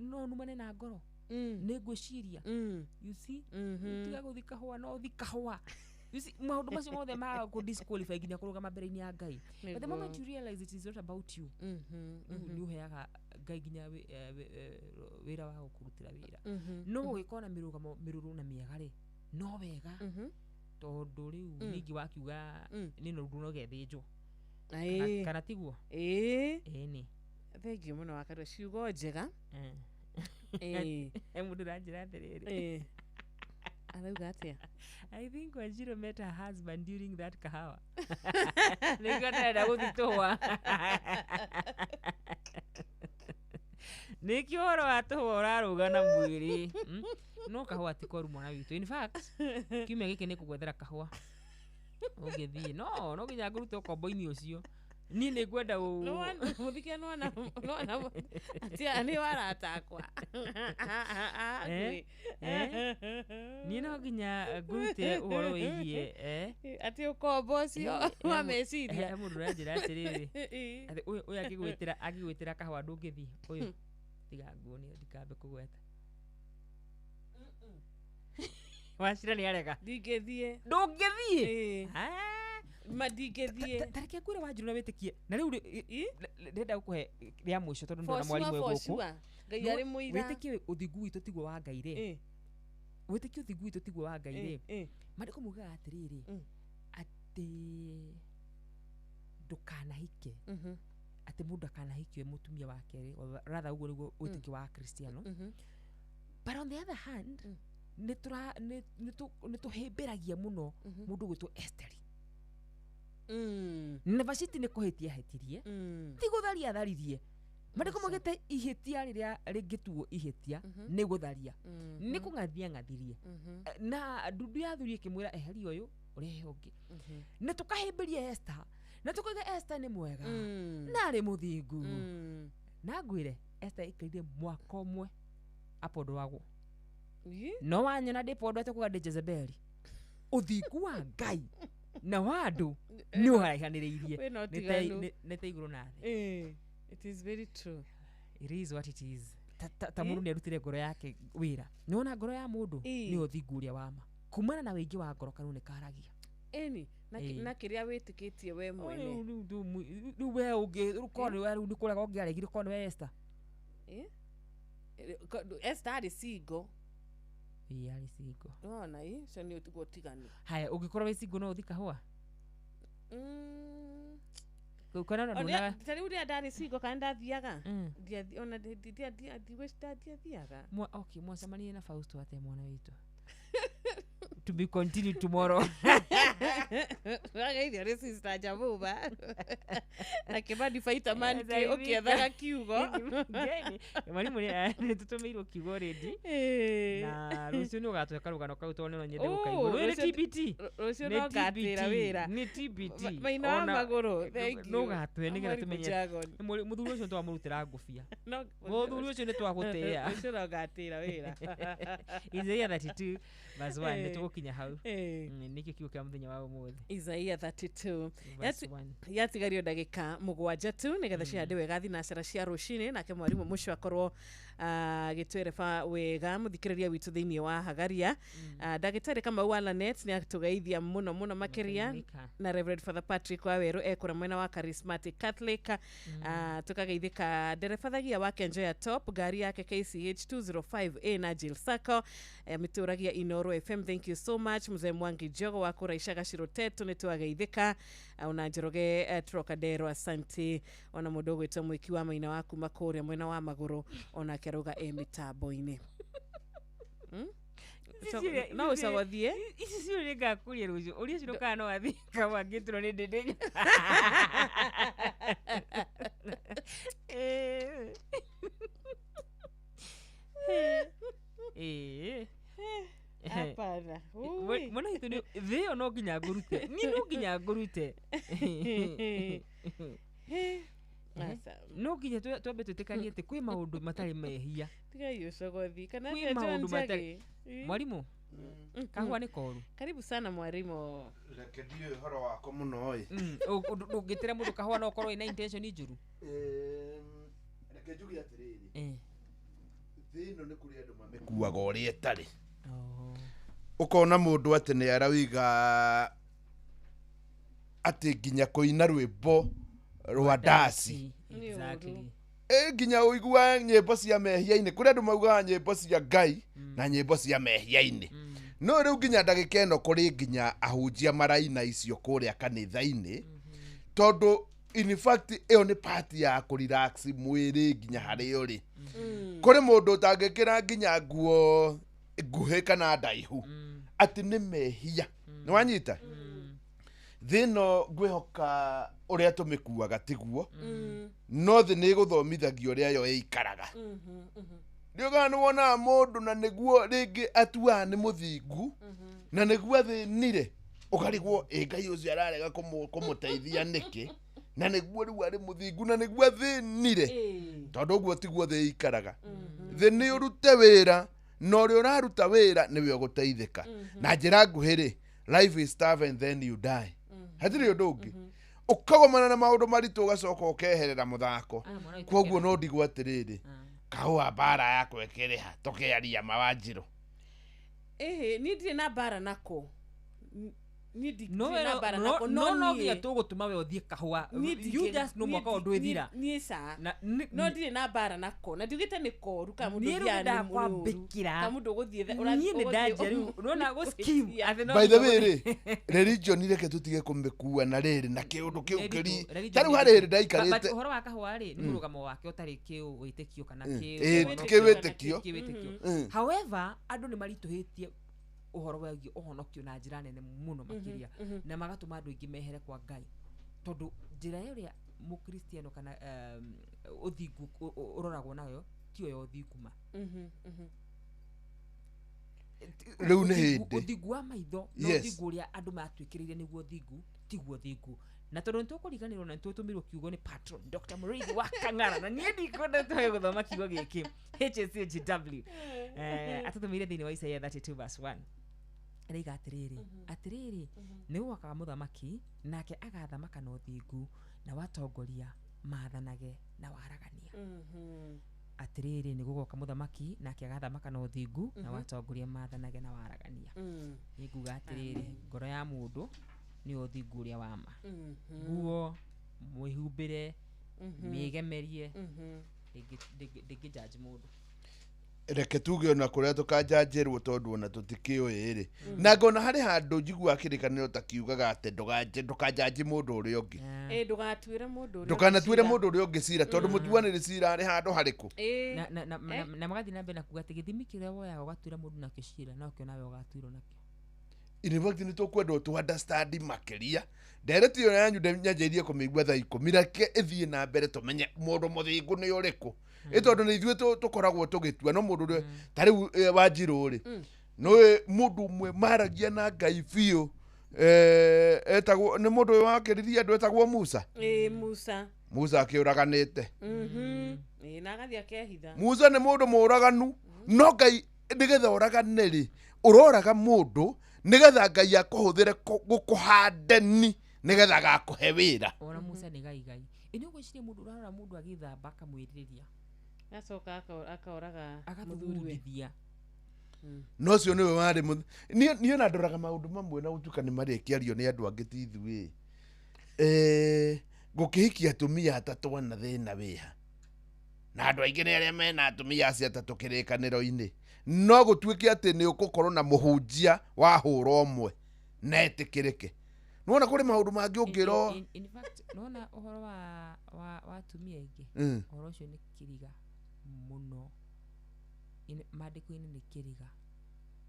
no numane na ngoro, nĩ ngwĩciria, you see, tiga gũthiĩ kahũa, no ũthiĩ kahũa. You see, maũndũ macio mothe ma kũ disqualify nginya kũrũgama mbere-inĩ ya Ngai. But the moment you realize it is not about you, rĩu nĩ ũheaga Ngai nginya wĩra wa gũkũrutĩra wĩra. No ũgĩkorwo na mĩrũgamo mĩrũrũ na mĩega rĩ, no wega, tondũ rĩu ningĩ wakiuga nĩ no no gethĩnjwo. Kana tiguo? Ĩĩ. Ĩni. Thengiũ mũno wakarua ciugo njega. Ĩĩ. He mũndũ ũranjĩra atĩrĩrĩ. Ĩĩ. Arauga atĩa? I think Wanjiru met her husband during that kahawa. Nĩkĩo ndarenda gũthiĩ tũhũa. Nĩkĩo ũhoro wa tũhũa ũrarũga na mwĩrĩ. No kahũa ti koru mwana witũ. In fact, kiumia gĩkĩ nĩ kũgwethera kahũa. Ũngĩthiĩ. No, no nginya ngũrute ũkombo-inĩ ũcio. Niĩ nĩ ngwenda ũ Mũthike nĩwona nĩwona atia nĩ warata akwa. Eh? Eh? Niĩ no nginya ngũrute ũhoro wĩgiĩ eh? Atĩ ũkombo ũcio wa meciria. He mũndũ ũranjĩra atĩrĩrĩ atĩ ũyũ ũyũ angĩgwĩtĩra angĩgwĩtĩra kahũa ndũngĩthiĩ ũyũ tiga nguonie ndikambe kũgweta. Wachira nĩ arega. Ndingĩthiĩ. Ndũngĩthiĩ? Ma ndingĩthiĩ. Ta reke ngwĩre Wanjiru na wĩtĩkie na rĩu ndĩrenda gũkũhe rĩa mũico tondũ For ndona mwarimũ sure, e for gũkũ. sure. Ngai arĩ mũira. Wĩtĩkie ũthingu witũ tiguo wa Ngai rĩ. Wĩtĩkie ũthingu witũ tiguo wa Ngai rĩ. Maandĩko maugaga atĩrĩrĩ atĩ ndũkanahike atĩ mũndũ akanahikio mũtumia wa kerĩ or rather ũguo nĩguo wĩtĩkio wa Kristiano. But on the other hand nĩ tũra nĩ tũhĩmbĩragia mũno mũndũ ũgwĩtwo Esteri. Na Vashti nĩ kũhĩtia ahĩtirie ti gũtharia atharirie. Maandĩko maugĩte ihĩtia rĩrĩa rĩngĩtuo ihĩtia nĩ gũtharia nĩ kũng'athia ng'athirie na ndundu ya athuri ĩkĩmwĩra eheria ũyũ ũrehe ũngĩ na tũkahĩmbĩria Esther na tũkauga Esther nĩ mwega na arĩ mũthingu na ngwĩre Esther aikarire mwaka ũmwe apondwagwo no wanyona ndĩpondwete kuga ndĩ Jezebeli. Ũthingu wa Ngai na wa andũ nĩ ũraihanĩrĩirie Wĩna ũtiganu. nĩ ta igũrũ na thĩ. It is very true. It is what it is. Ta mũndũ nĩ arutire ngoro yake wĩra. Nĩwona ngoro ya mũndũ nĩ ũthingu ũrĩa wa ma. Kumana na wĩingĩ wa ngoro kanua nĩ karagia. Ĩni na kĩrĩa wĩtĩkĩtie we mwene. Rĩu we ũngĩ rĩu korwo nĩwe rĩu nĩ kũrega ũngĩaregire korwo nĩwe Esther. Esther arĩ single. Ĩĩ arĩ single. Nĩwona ĩ ũcio nĩ ũtiguo ũtiganu. Haya ũngĩkorwo wĩ single no ũthiĩ kahũa? Kana ona nduonaga Ta rĩu rĩrĩa ndarĩ single kana ndathiaga? Ona ndiathiaga. Okay, mwacemanirie na Fausto atĩa mwana witũ? To be continued tomorrow. Wageithio nĩ sister Jabuba na Kĩmani Fighterman ũkĩethaga kiugo. Mwarimũ nĩ tũtũmĩirwo kiugo already na rũciũ nĩ ũgatũhe karũgano kau tondũ no nyende gũkaigua. Rũĩ nĩ TBT. Rũciũ no ngatĩra wĩra. Nĩ TBT. Maina wa magũrũ. Thank you. No ũgatũhe nĩgetha tũmenye. Mũthuri ũcio nĩtwamũrutĩra ngũbia. Mũthuri ũcio nĩtwagũtĩĩa. Rũciũ no ngatĩra wĩra. Isaiah 32 verse 1 nĩ tũgũkinya hau. Nĩkĩo kiugo kĩa mũthenya wa ũmũthĩ. Isaiah 32 yatigario ndagĩka mũgwanja tu nĩgetha cihande wega thinacara cia rũcinĩ nake mwarimũ mũcio akorwo agĩtwereba wega mũthikĩrĩria witũ thĩinĩ wa Hagaria. Ndagĩtarĩ Kamau wa Lanet nĩ atũgeithia mũno mũno makĩria na Reverend Father Patrick Wawerũ ekũra mwena wa Charismatic Catholic. Tũkageithĩka ndereba Thagia wa Kenjoya Top ngari yake KCH 205A na Jill Sacco mĩtũragia Inoro FM. Thank you so much mzee Mwangi Jogo wa kũraica gaciro tetu nĩ twageithĩka ona Njoroge Trocadero asante ona mũndũ ũgwĩtwo mwĩki wa maina wa kuma kũrĩa mwena wa magũrũ onake arauga e mĩtambo-inĩ. No ũcogothie ici ciũria ngakũria rũciũ ũria ũcio kana no athiĩ kahũa ngĩtũrwo nĩ ndĩndĩ. Hapana. Mwana witũ nĩ thĩ ĩyo no nginya ngũrute. Niĩ no nginya ngũrute. No nginya twambe twĩtĩkanie atĩ kwĩ maũndũ matarĩ mehia. Tigai ũcogothi kana kwĩ maũndũ matarĩ. Mwarimũ, kahũa nĩ koru. Karibu sana mwarimũ. Reke ndiũĩ ũhoro wako mũno ĩ. Ndũngĩtĩra mũndũ kahũa no ũkorwo wĩna intention njũru. Reke njuge atĩrĩrĩ. Thĩ ĩno nĩ kũrĩ andũ mamĩkuaga ũrĩa ĩtarĩ. Ũkona mũndũ atĩ nĩ arauga atĩ nginya kũina rwĩmbo rwa ndaci. Nginya ũigua nyĩmbo cia mehia-inĩ kũrĩ andũ maugaga nyĩmbo cia Ngai na nyĩmbo cia mehia-inĩ. No rĩu nginya ndagĩka ĩno kũrĩ nginya ahunjia maraina icio kũrĩa kanitha-inĩ tondũ In fact ĩyo nĩ part ya kũrelax mwĩrĩ nginya harĩa ũrĩ. Kũrĩ mũndũ ũtangĩkĩra nginya nguo nguhĩ kana ndaihu atĩ nĩ mehia. Nĩ wanyita? Thĩ ĩno ngwĩhoka ũrĩa tũmĩkuaga tiguo, no thĩ nĩ ĩgũthomithagia ũrĩa yo ĩikaraga. Ndiũkaga nĩ wonaga mũndũ na nĩguo rĩngĩ atuaga nĩ mũthingu na nĩguo athĩnire, ũkarigwo ĩ Ngai ũcio ararega kũmũteithia nĩkĩ, na nĩguo rĩu arĩ mũthingu na nĩguo athĩnire, tondũ ũguo tiguo thĩ ĩikaraga. Thĩ nĩ ũrute wĩra na ũrĩa ũraruta wĩra nĩwe ũgũteithĩka. Na njĩra nguhĩ rĩ, life is tough and then you die. Hatirĩ ũndũ ũngĩ. Ũkagomana na maũndũ maritũ ũgacoka ũkeherera mũthako. Koguo no ndigwo atĩrĩrĩ, kahũa mbara yakwa ĩkĩrĩha tũkĩaria mawanjirũ. Ĩhĩ, niĩ ndirĩ na mbara nako. Niĩ ndirĩ na mbara nako, no no nginya niĩ tũgũtũma we ũthiĩ kahũa. Niĩ You just know mwaka ũyũ ndwĩthira. Niĩ ca. Na No ndirĩ na mbara nako. Na ndiugĩte nĩ koru kana mũndũ Niĩ rĩu ũthiaga nĩ mũrũru. nĩndakwambĩkĩra. Kana mũndũ ũgũthiĩ Niĩ nĩ ndanjia rĩu. Ũrona gũ scheme atĩ no By the nginya way rĩ, religion reke tũtige kũmĩkua na rĩrĩ na kĩũndũ kĩu kĩri. Religion Ta rĩu nĩ harĩ nditũ. hĩndĩ But ndaikarĩte. ũhoro wa kahũa rĩ, nĩ mũrũgamo wake ũtarĩ kĩwĩtĩkio kana Kĩwĩtĩkio. kĩwĩtĩkio. However, andũ nĩ maritũhĩtie ũhoro wĩgiĩ ũhonokio na njĩra nene mũno makĩria, na magatũma andũ aingĩ mehere kwa Ngai, tondũ njĩra ĩrĩa mũkristiano kana ũthingu ũroragwo nayo tiyo ya ũthingu ma. Rĩu nĩ hĩndĩ. Ũthingu wa maitho na ũthingu ũrĩa andũ matuĩkĩrĩire nĩguo ũthingu tiguo ũthingu. Na tondũ nĩtũkũriganĩrwo na nĩtũtũmĩrwo kiugo nĩ patron Dr. Mũrĩithi wa Kang'ara, na niĩ ndikwenda tũhe gũthoma kiugo gĩkĩ HSHW. Atũtũmĩire thĩinĩ wa Isaiah 32 verse 1. Rĩiga atĩrĩrĩ, atĩrĩrĩ, nĩ gũgakaga mũthamaki, nake agathamaka na ũthingu, na watongoria maathanage na waragania. Atĩrĩrĩ, nĩ gũgoka mũthamaki, nake agathamaka na ũthingu, na watongoria maathanage na waragania. Nĩ nguga atĩrĩrĩ, ngoro ya mũndũ nĩ ũthingu ũrĩa wa ma. Nguo mwĩhumbĩre, mĩgemerie, ndĩngĩjudge mũndũ. Reke tuge ona kũrĩa tũkanjanjĩrwo tondũ ona tũtikĩũĩ rĩ. Na ngona harĩ handũ njiguaga kĩrĩkanĩro ta kiugaga atĩ ndũkanjanji mũndũ ũrĩa ũngĩ. Ndũgatuĩre mũndũ ũrĩa Ndũkanatuĩre ũngĩ mũndũ ũrĩa ũngĩ cira, tondũ mũtuanĩri cira arĩ handũ harĩkũ. Na magathiĩ na mbere na kuga atĩ gĩthimi kĩrĩa woyaga ũgatuĩra mũndũ nakĩo cira, nokĩo nawe ũgatuĩrwo nakĩo. In fact nĩ tũkwenda tũ understand makĩria. Ndereti ĩyo yanyu nyanjĩrĩirie kũmĩigua thaa ikũmi, reke ĩthiĩ na mbere tũmenye mũndũ mũthingu nĩ ũrĩkũ. Ĩ tondũ nĩ ithuĩ tũkoragwo tũgĩtua, no mũndũ ũrĩa ta rĩu Wanjirũ rĩ, nĩũĩ mũndũ ũmwe maragia na Ngai biũ, etagwo nĩ mũndũ ũyũ wakĩririe andũ etagwo Musa. Musa. Musa akĩũraganĩte. Na agathiĩ akehitha. Musa nĩ mũndũ mũũraganu, no Ngai nĩgetha ũragane rĩ, ũroraga mũndũ nĩgetha Ngai akũhũthĩre gũkũhandeni nĩgetha agakũhe wĩra. Ona Musa nĩ gai gai. Ĩ nĩ ũgwĩciria mũndũ ũrarora mũndũ agĩthamba akamwĩrirĩria. Acoka akaoraga mũthuriwe. Agathugundithia. No ũcio nĩwe warĩ niĩ ona ndoraga maũndũ mamwe na gũtuĩka nĩ marĩkĩario nĩ andũ angĩ ti ithuĩ. Gũkĩhikia atumia atatũ ana thĩna wĩha. Na andũ aingĩ nĩ arĩa mena atumia acio atatũ kĩrĩkanĩro-inĩ. No gũtuĩke atĩ nĩ ũgũkorwo na mũhunjia wa hũra ũmwe na etĩkĩrĩke. Nĩwona kũrĩ maũndũ mangĩ ũngĩrwo. In fact, nĩwona ũhoro wa atumia aingĩ, ũhoro ũcio nĩ kĩriga mũno. Maandĩko-inĩ nĩ kĩriga.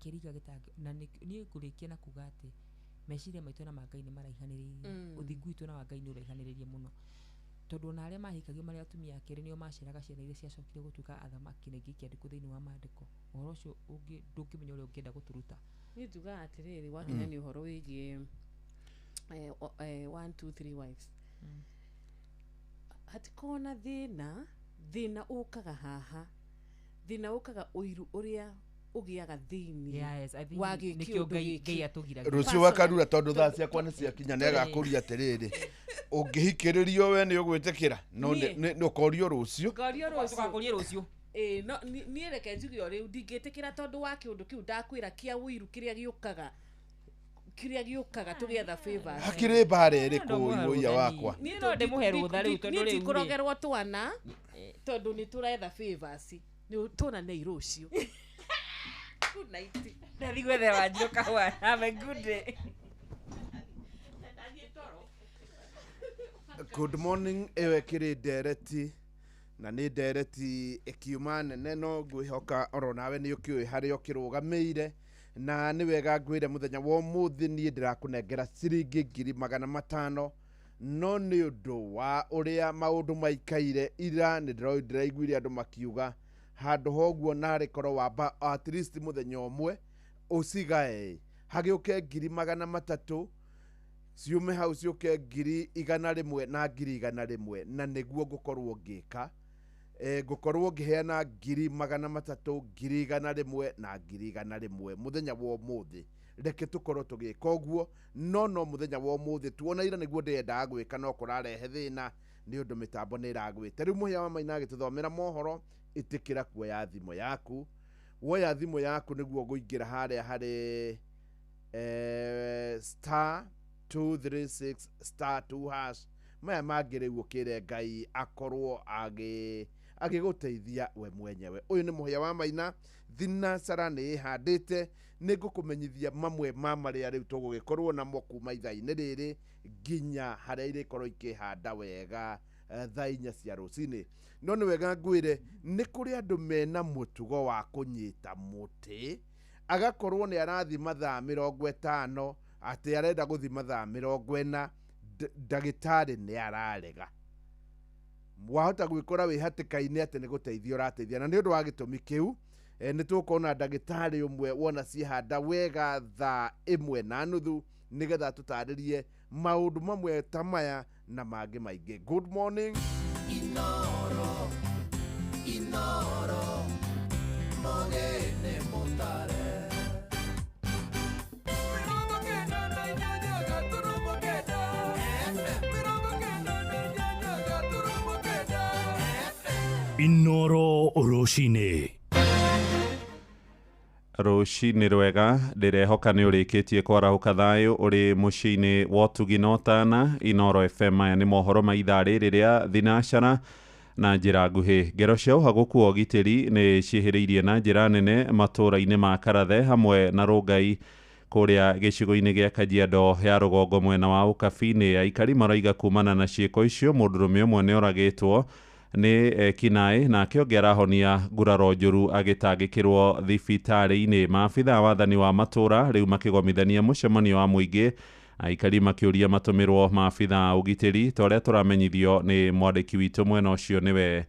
Kĩriga gĩtangĩ, na niĩ ngũrĩkia na kuga atĩ meciria maitũ na ma Ngai nĩ maraihanĩrĩirie. Ũthingu witũ na wa Ngai nĩ ũraihanĩrĩirie mũno. Tondũ ona arĩa mahikagio marĩ atumia a kerĩ nĩo maceraga ciana iria ciacokire gũtuĩka athamaki na ingĩ ikĩandĩkwo thĩinĩ wa maandĩko. Ũhoro ũcio ndũngĩmenya ũrĩa ũngĩenda gũtũruta. Niĩ njugaga atĩrĩrĩ, wakinya nĩ ũhoro wĩgiĩ 1 2 3 wives. Hatikoragwo na thĩna, thĩna ũkaga haha. Thĩna ũkaga ũiru ũrĩa ũgĩaga thĩinĩ wa nĩkĩo Ngai atũgiragia. Rũciũ wakarura tondũ thaa ciakwa nĩ ciakinya nĩ agakũria atĩrĩrĩ, ũngĩhikĩrĩrio we nĩ ũgwĩtĩkĩra, no nĩ ũkorio rũciũ. Ngorio rũciũ. Tũgakũria rũciũ. No niĩ reke njuge o rĩu ndingĩtĩkĩra tondũ wa kĩũndũ kĩu ndakwĩra kĩa ũiru kĩrĩa gĩũkaga. Kĩrĩa gĩũkaga tũgĩetha favors. Hakĩrĩ mbara ĩrĩkũ ũiya wakwa? Niĩ no ndĩmũhe rũtha rĩu tondũ rĩu niĩ ndikũrogerwo twana tondũ nĩ tũretha favors. Nĩ tuonane rũciũ. Good night. Ndathi gwethera Wanjirũ kahũa. Have a good day. Good morning. Ĩyo ĩkĩrĩ ndereti na nĩ ndereti ĩkiuma nene, no ngwĩhoka oro nawe nĩ ũkĩũĩ harĩa ũkĩrũgamĩire, na nĩ wega ngwĩre mũthenya wa ũmũthĩ niĩ ndĩrakũnengera ciringi 500,000, no nĩ ũndũ wa ũrĩa maũndũ maikaire ira nĩ ndĩraiguire andũ makiuga handũ hoguo narĩ korwo wamba at least mũthenya ũmwe ũcigae hagĩũke 300,000 ciume hau ciũke 100,000 na 100,000, na nĩguo ngũkorwo ngĩka. Ngũkorwo ngĩheana 300,000, 100,000 na 100,000 mũthenya wa ũmũthĩ. Reke tũkorwo tũgĩka ũguo, no mũthenya wa ũmũthĩ tuona ira nĩguo ndĩrendaga gwĩka, no kũrarehe thĩna nĩ ũndũ mĩtambo nĩ ĩragwĩte. Rĩu Mũhĩa wa Maina agĩtũthomera mohoro, ĩtĩkĩra kuoya thimũ yaku. Woya thimũ yaku nĩguo ũgũingĩra harĩa harĩ star 236 star 2 hash. Maya mangĩ rĩu ũkĩre Ngai akorwo agĩgũteithia we mwenyewe. Ũyũ nĩ Mũhĩa wa Maina, thinacara nĩ ĩhandĩte. Nĩ ngũkũmenyithia mamwe ma marĩa rĩu tũgũgĩkorwo namo kuma ithaa-inĩ rĩrĩ nginya harĩa irĩkorwo ikĩhanda wega thaa 4 cia rũcinĩ. No nĩ wega ngwĩre nĩ kũrĩ andũ mena mũtugo wa kũnyita mũtĩ, agakorwo nĩ arathi mathaa 50, atĩ arenda gũthi mathaa 40, ndagĩtarĩ nĩ ararega. Wahota gwĩkora wĩ hatĩka-inĩ atĩ nĩ gũteithia ũrateithia, na nĩ ũndũ wa gĩtũmi kĩu nĩ tũkuona ndagĩtarĩ ũmwe wona ciĩhanda wega thaa 1:30 nĩgetha tũtarĩrie maũndũ mamwe ta maya na mangĩ maingĩ. Good morning. Inoro, Inoro, mogene motare. Inoro rũcinĩ. Rũcinĩ rwega, ndĩrehoka nĩ ũrĩkĩtie kwarahũka thayũ ũrĩ mũciĩ-inĩ wa ũtugi na ũtana. Inoro FM, maya nĩ mohoro ma ithaa rĩrĩ rĩa thinacara na njĩra nguhĩ. Ngero cia ũhagũku wa ũgitĩri nĩ ciĩhĩrĩirie na njĩra nene matũũra-inĩ ma Karathe hamwe na Rũngai kũrĩa gĩcigo-inĩ gĩa Kajiado ya rũgongo mwena wa Ũkabi-inĩ. Aikari maroiga kumana na ciĩko icio mũndũrũme ũmwe nĩ oragĩtwo nĩ ekinaĩ nake ũngĩ arahonia nguraro njũru agĩtangĩkĩrwo thibitarĩ-inĩ. Maabitha wathani wa matũũra rĩu makĩgomithania mũcemanio wa mũingĩ, aikari makĩũria matũmĩrwo maabitha a ũgitĩri ta ũrĩa tũramenyithio nĩ mwandĩki witũ mwena ũcio nĩwe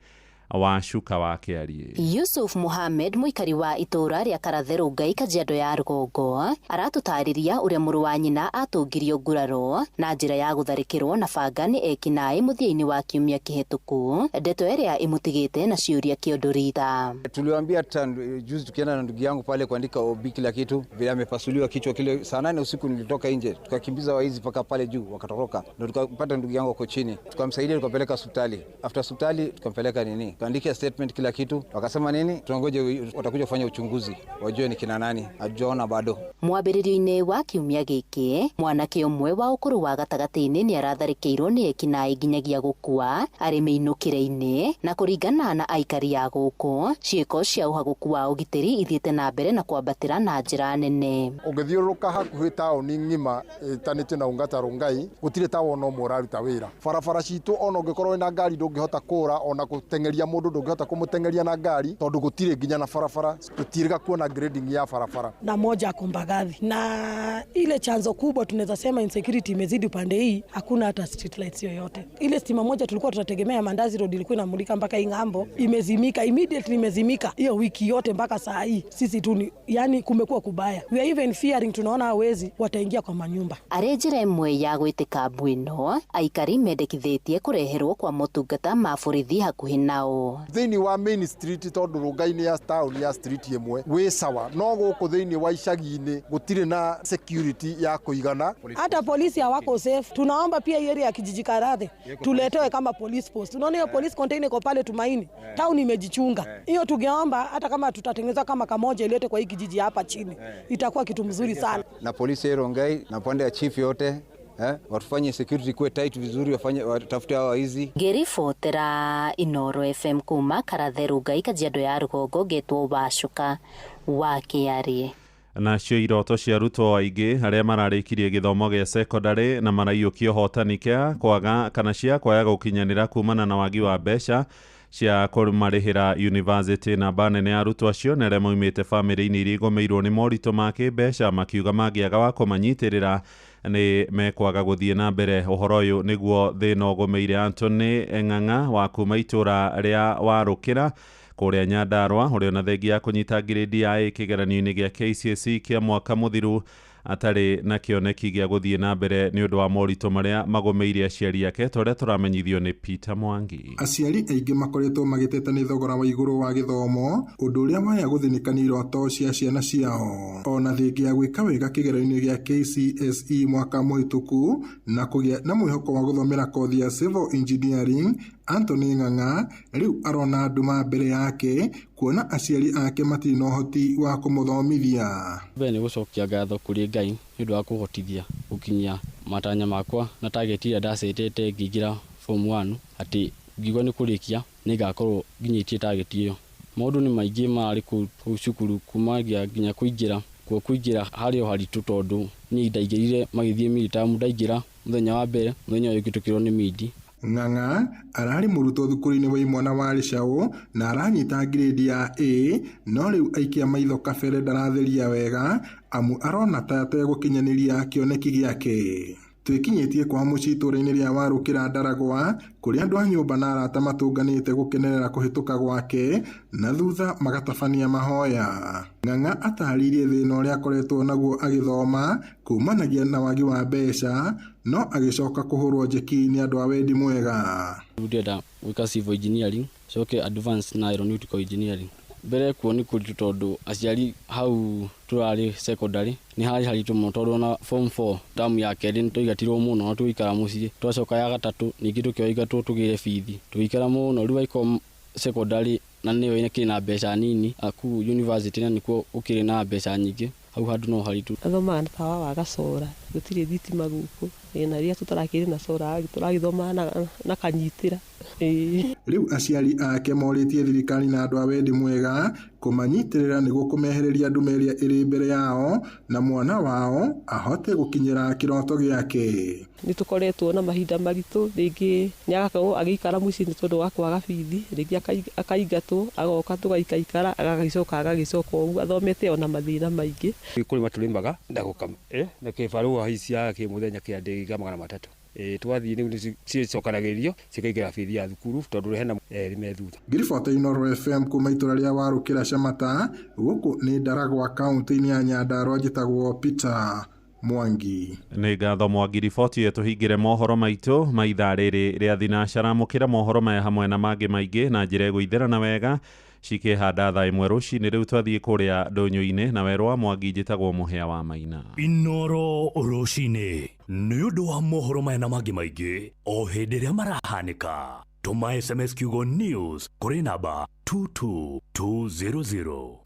Wacuka wa Kĩarie. Yusuf Muhammad, mũikari wa itũũra rĩa Karathe Rũngai Kajiado ya rũgongo, aratũtarĩria ũrĩa mũrũ wa nyina atũngirio nguraro na njĩra ya gũtharĩkĩrwo na banga nĩ ekinaĩ mũthia-inĩ wa kiumia kĩhetũku, ndeto ĩrĩa ĩmũtigĩte na ciũria kĩondo rita. Tuliwaambia hata juzi tukienda na ndugu yangu pale kuandika OB kila kitu, vile amepasuliwa kichwa kile saa 8 usiku nilitoka nje, tukakimbiza waizi mpaka pale juu wakatoroka, ndio tukapata ndugu yangu ako chini, tukamsaidia tukapeleka hospitali. After hospitali tukampeleka nini, tukaandika statement kila kitu, wakasema nini, tunangoja watakuja kufanya uchunguzi wajue ni kina nani, hajaona bado. Mwambĩrĩrio-inĩ wa kiumia gĩkĩ, mwanake ũmwe wa ũkũrũ wa gatagatĩ-inĩ nĩ aratharĩkĩirwo nĩ ekinaĩ nginyagia gũkua arĩ mĩinũkĩre-inĩ, na kũringana na aikari a gũkũ, ciĩko cia ũhagũku wa ũgitĩri ithiĩte na mbere na kwambatĩra na njĩra nene. Ũngĩthiũrũrũka hakuhĩ taũni ng'ima ĩtanĩtio na Ungata Rongai, gũtirĩ taũni ũmwe ũraruta wĩra. Barabara citũ ona ũngĩkorwo wĩna ngari ndũngĩhota kũra, ona gũteng'eria mũndũ ndũngĩhota kũmũteng'eria na ngari tondũ gũtirĩ nginya na barabara, tũtirĩga kuona grading ya barabara. Na moja ako Mbagathi, na ile chanzo kubwa tunaweza sema insecurity imezidi upande hii, hakuna hata street lights yoyote. Ile stima moja tulikuwa tunategemea Mandazi Road ilikuwa inamulika mpaka Ing'ambo, imezimika immediately, imezimika hiyo wiki yote mpaka saa hii. Sisi tu yani kumekuwa kubaya, we are even fearing, tunaona hawezi wataingia kwa manyumba. Arĩ njĩra ĩmwe ya gwĩtĩka mbu ĩno, aikari mendekithĩtie kũreherwo kwa motungata ma borithi hakuhĩ nao. Thĩinĩ wa main street tondũ Rongai nĩ ya town ya street ĩmwe wĩ sawa, no gũkũ thĩinĩ wa icagi-inĩ gũtirĩ na security ya kũigana. Hata polisi hawako safe. Tunaomba pia area ya kijiji Karathe tuletewe kama police post. Unaona hiyo police container iko pale Tumaini, town imejichunga. Hiyo tungeomba hata kama tutatengeneza kama kamoja ilete kwa hii kijiji hapa chini, itakuwa kitu mzuri sana. Na polisi ya Rongai na pande ya chief yote watufanye security kuwe tight vizuri, wafanye watafute hawa hizi. Ngĩribotera Inoro FM kuma Karathe Rongai Kajiado ya rũgongo, ngetwo Wacuka wa Kĩarie. Nacio iroto cia arutwo aingĩ arĩa mararĩkirie gĩthomo gĩa cekondarĩ na maraiyũkia ũhotani kĩa kwaga kana cia kwaga gũkinyanĩra kumana na wagi wa mbeca cia kũmarĩhĩra university. Namba nene ya arutwo acio nĩ arĩa maumĩte bamĩrĩ-inĩ iria igũmĩirwo nĩ moritũ ma kĩmbeca, makiuga mangĩaga wa kũmanyitĩrĩra nĩ mekwaga gũthiĩ na mbere. Ũhoro ũyũ nĩguo thĩna ũgũmĩire Anthony Ng'ang'a wa kuma itũra rĩa Warũkĩra kũrĩa Nyandarua, ũrĩa ona thengia ya kũnyita ngirĩndi ya A kĩgeranio-inĩ gĩa KCSE kĩa mwaka mũthiru atarĩ na kĩoneki gĩa gũthiĩ na mbere nĩ ũndũ wa moritũ marĩa magũmĩire aciari ake, ta ũrĩa tũramenyithio nĩ Peter Mwangi. Aciari aingĩ makoretwo magĩteta nĩ thogora wa igũrũ wa gĩthomo, ũndũ ũrĩa waya gũthĩnĩka nĩ iroto cia ciana ciao. Ona thengia ya gwĩka wega kĩgeranio gĩa KCSE mwaka mũhĩtũku na kũgĩa na mwĩhoko wa gũthomera kothi ya civil engineering, Anthony Ng'ang'a rĩu arona nduma mbere yake kuona aciari ake matirĩ na ũhoti wa kũmũthomithia. Mbere nĩ gũcokia ngatho kũrĩ Ngai nĩ ũndũ wa kũhotithia gũkinyia matanya makwa na target ĩrĩa ndacetete ngĩingĩra form 1, atĩ ngiuga nĩ kũrĩkia nĩ ngakorwo nginyĩtie target ĩyo. Maũndũ nĩ maingĩ mararĩ kũu cukuru kumagia nginya kũingĩra kuo kũingĩra harĩ o haritũ tondũ niĩ ndaingĩrire magĩthiĩ midterm, ndaingĩra mũthenya wa mbere, mũthenya ũyũ ũngĩ tũkĩrwo nĩ midi. Ng'ang'a ararĩ mũrutwo thukuru-inĩ wa imwana wa Rĩcaũ na aranyita ngirĩndi ya A, no rĩu aikia maitho kabere ndaratheria wega amu arona ta ategũkinyanĩria kĩoneki gĩake. Twĩkinyĩtie kwa mũciĩ itũũra-inĩ rĩa Warũkĩra Ndaragwa, kũrĩa andũ a nyũmba na arata matũnganĩte gũkenerera kũhĩtũka gwake na thutha magatabania mahoya. Ng'ang'a atarĩirie thĩna ũrĩa akoretwo naguo agĩthoma kumanagia na wagi wa mbeca, no agĩcoka kũhũrwo njeki nĩ andũ a wendi mwega. Ndĩrenda gwĩka civil engineering, coke advance na aeronautical engineering. Mbere kuo nĩ kũritũ tondũ aciari hau tũrarĩ secondary nĩ harĩ haritũ mũno tondũ ona form 4 tamu ya kerĩ nĩ tũigatirwo mũno na tũgĩikara mũciĩ, twacoka ya gatatũ ningĩ tũkĩoigatwo tũgĩre bithi tũgĩikara mũno. Rĩu angĩkorwo secondary na nĩyo ĩkĩrĩ na mbeca nini, kũu university na nĩkuo gũkĩrĩ na mbeca nyingĩ, hau handũ no haritũ. Athomaga na tawa wa gacora, gũtirĩ thitima gũkũ, na rĩrĩa tũtarakĩrĩ na cora tũragĩthoma na kanyitĩra. Rĩu aciari ake morĩtie thirikari na andũ a wendi mwega kũmanyitĩrĩra nĩguo kũmehereria nduma ĩrĩa ĩrĩ mbere yao na mwana wao ahote gũkinyĩra kĩroto gĩake. Nĩ tũkoretwo na mahinda maritũ, rĩngĩ nĩ agakorwo agĩikara mũciĩ nĩ tondũ wa kwaga bithi, rĩngĩ akaingatwo agoka tũgaikaikara agagĩcoka agagĩcoka ũguo athomete ona mathĩna maingĩ. Kũrĩma tũrĩmaga na gũkama na kĩbarũa ici cia kĩmũthenya kĩandĩka 300 twathiĩ rĩu cicokanagĩrio cikaingĩra bithi ya thukuru tondũ hena erĩ me thutha. Ngiribota Inooro FM kuma itũra rĩa Warũkĩra Camata, gũkũ nĩ Ndaragwa kaũntĩ-inĩ ya Nyandarua, njĩtagwo Peter Mwangi. Nĩ ngatho Mwangi. Riboti ĩyo tũhingĩre mohoro maitũ ma ithaa rĩrĩ rĩa thinacara. Mũkĩra mohoro maya hamwe na mangĩ maingĩ na njĩra ĩgũithĩrana wega cikĩhanda thaa 1 rũcinĩ. Rĩu twathiĩ kũrĩa ndũnyũ-inĩ na werũ wa Mwangi, njĩtagwo Mũhĩa wa Maina. Inooro rũcinĩ nĩ ũndũ wa mohoro maya na mangĩ maingĩ o hĩndĩ ĩrĩa marahanĩka. Tũma SMS kiugo news kũrĩ namba 22200.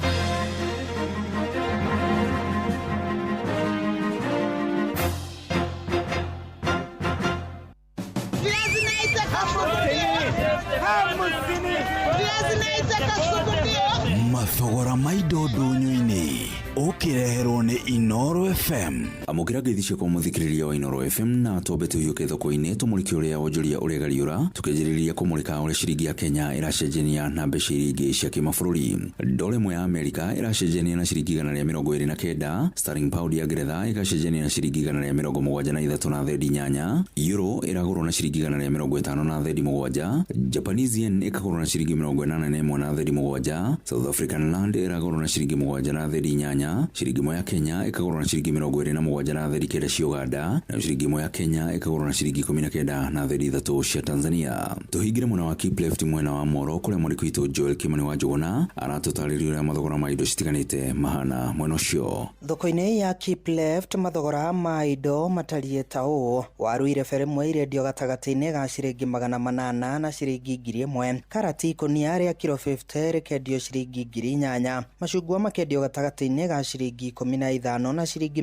Mathogora ma indo ndũnyũ-inĩ ũkĩreherwo nĩ Inooro FM. Amũkĩra ngeithi ciakwa mũthikĩrĩria wa Inooro FM na twambe tũhiũke thoko-inĩ tũmũrĩke ũrĩa wonjoria ũregariũra, tũkĩanjĩrĩria kũmũrĩka ũrĩa ciringi ya Kenya ĩracenjania na mbeca iria ingĩ cia kĩmabũrũri. Dola ĩmwe ya Amerika ĩracenjania na ciringi 129, sterling pound ya Ngeretha ĩgacenjania na ciringi 173 na thendi 8, euro ĩragũrwo na ciringi 150 na thendi 7, Japanese yen ĩkagũrwo na ciringi 81 na thendi 7, South African rand ĩragũrwo na ciringi 7 na thendi 8, ciringi ĩmwe ya Kenya ĩkagũrwo na ciringi 27 na thendi 9 cia Uganda, nayo ciringi ĩmwe ya Kenya ĩkagũrwo na ciringi 19 na thendi 3 cia Tanzania. Tũhingĩre mwena wa Keep Left mwena wa Moro kũrĩa mwandĩki witũ Joel Kimani wa Njũgũna aratũtarĩria ũrĩa mathogora ma indo citiganĩte mahana mwena ũcio. Thoko-inĩ ya Keep Left mathogora ma indo matariĩ ta ũũ: waru irebere ĩmwe irendio gatagatĩ-inĩ ga ciringi 800 na ciringi 1000, karati ikũnia rĩa kiro 50 rĩkendio ciringi 8,000, macungwa makendio gatagatĩ-inĩ ga ciringi 15 na ciringi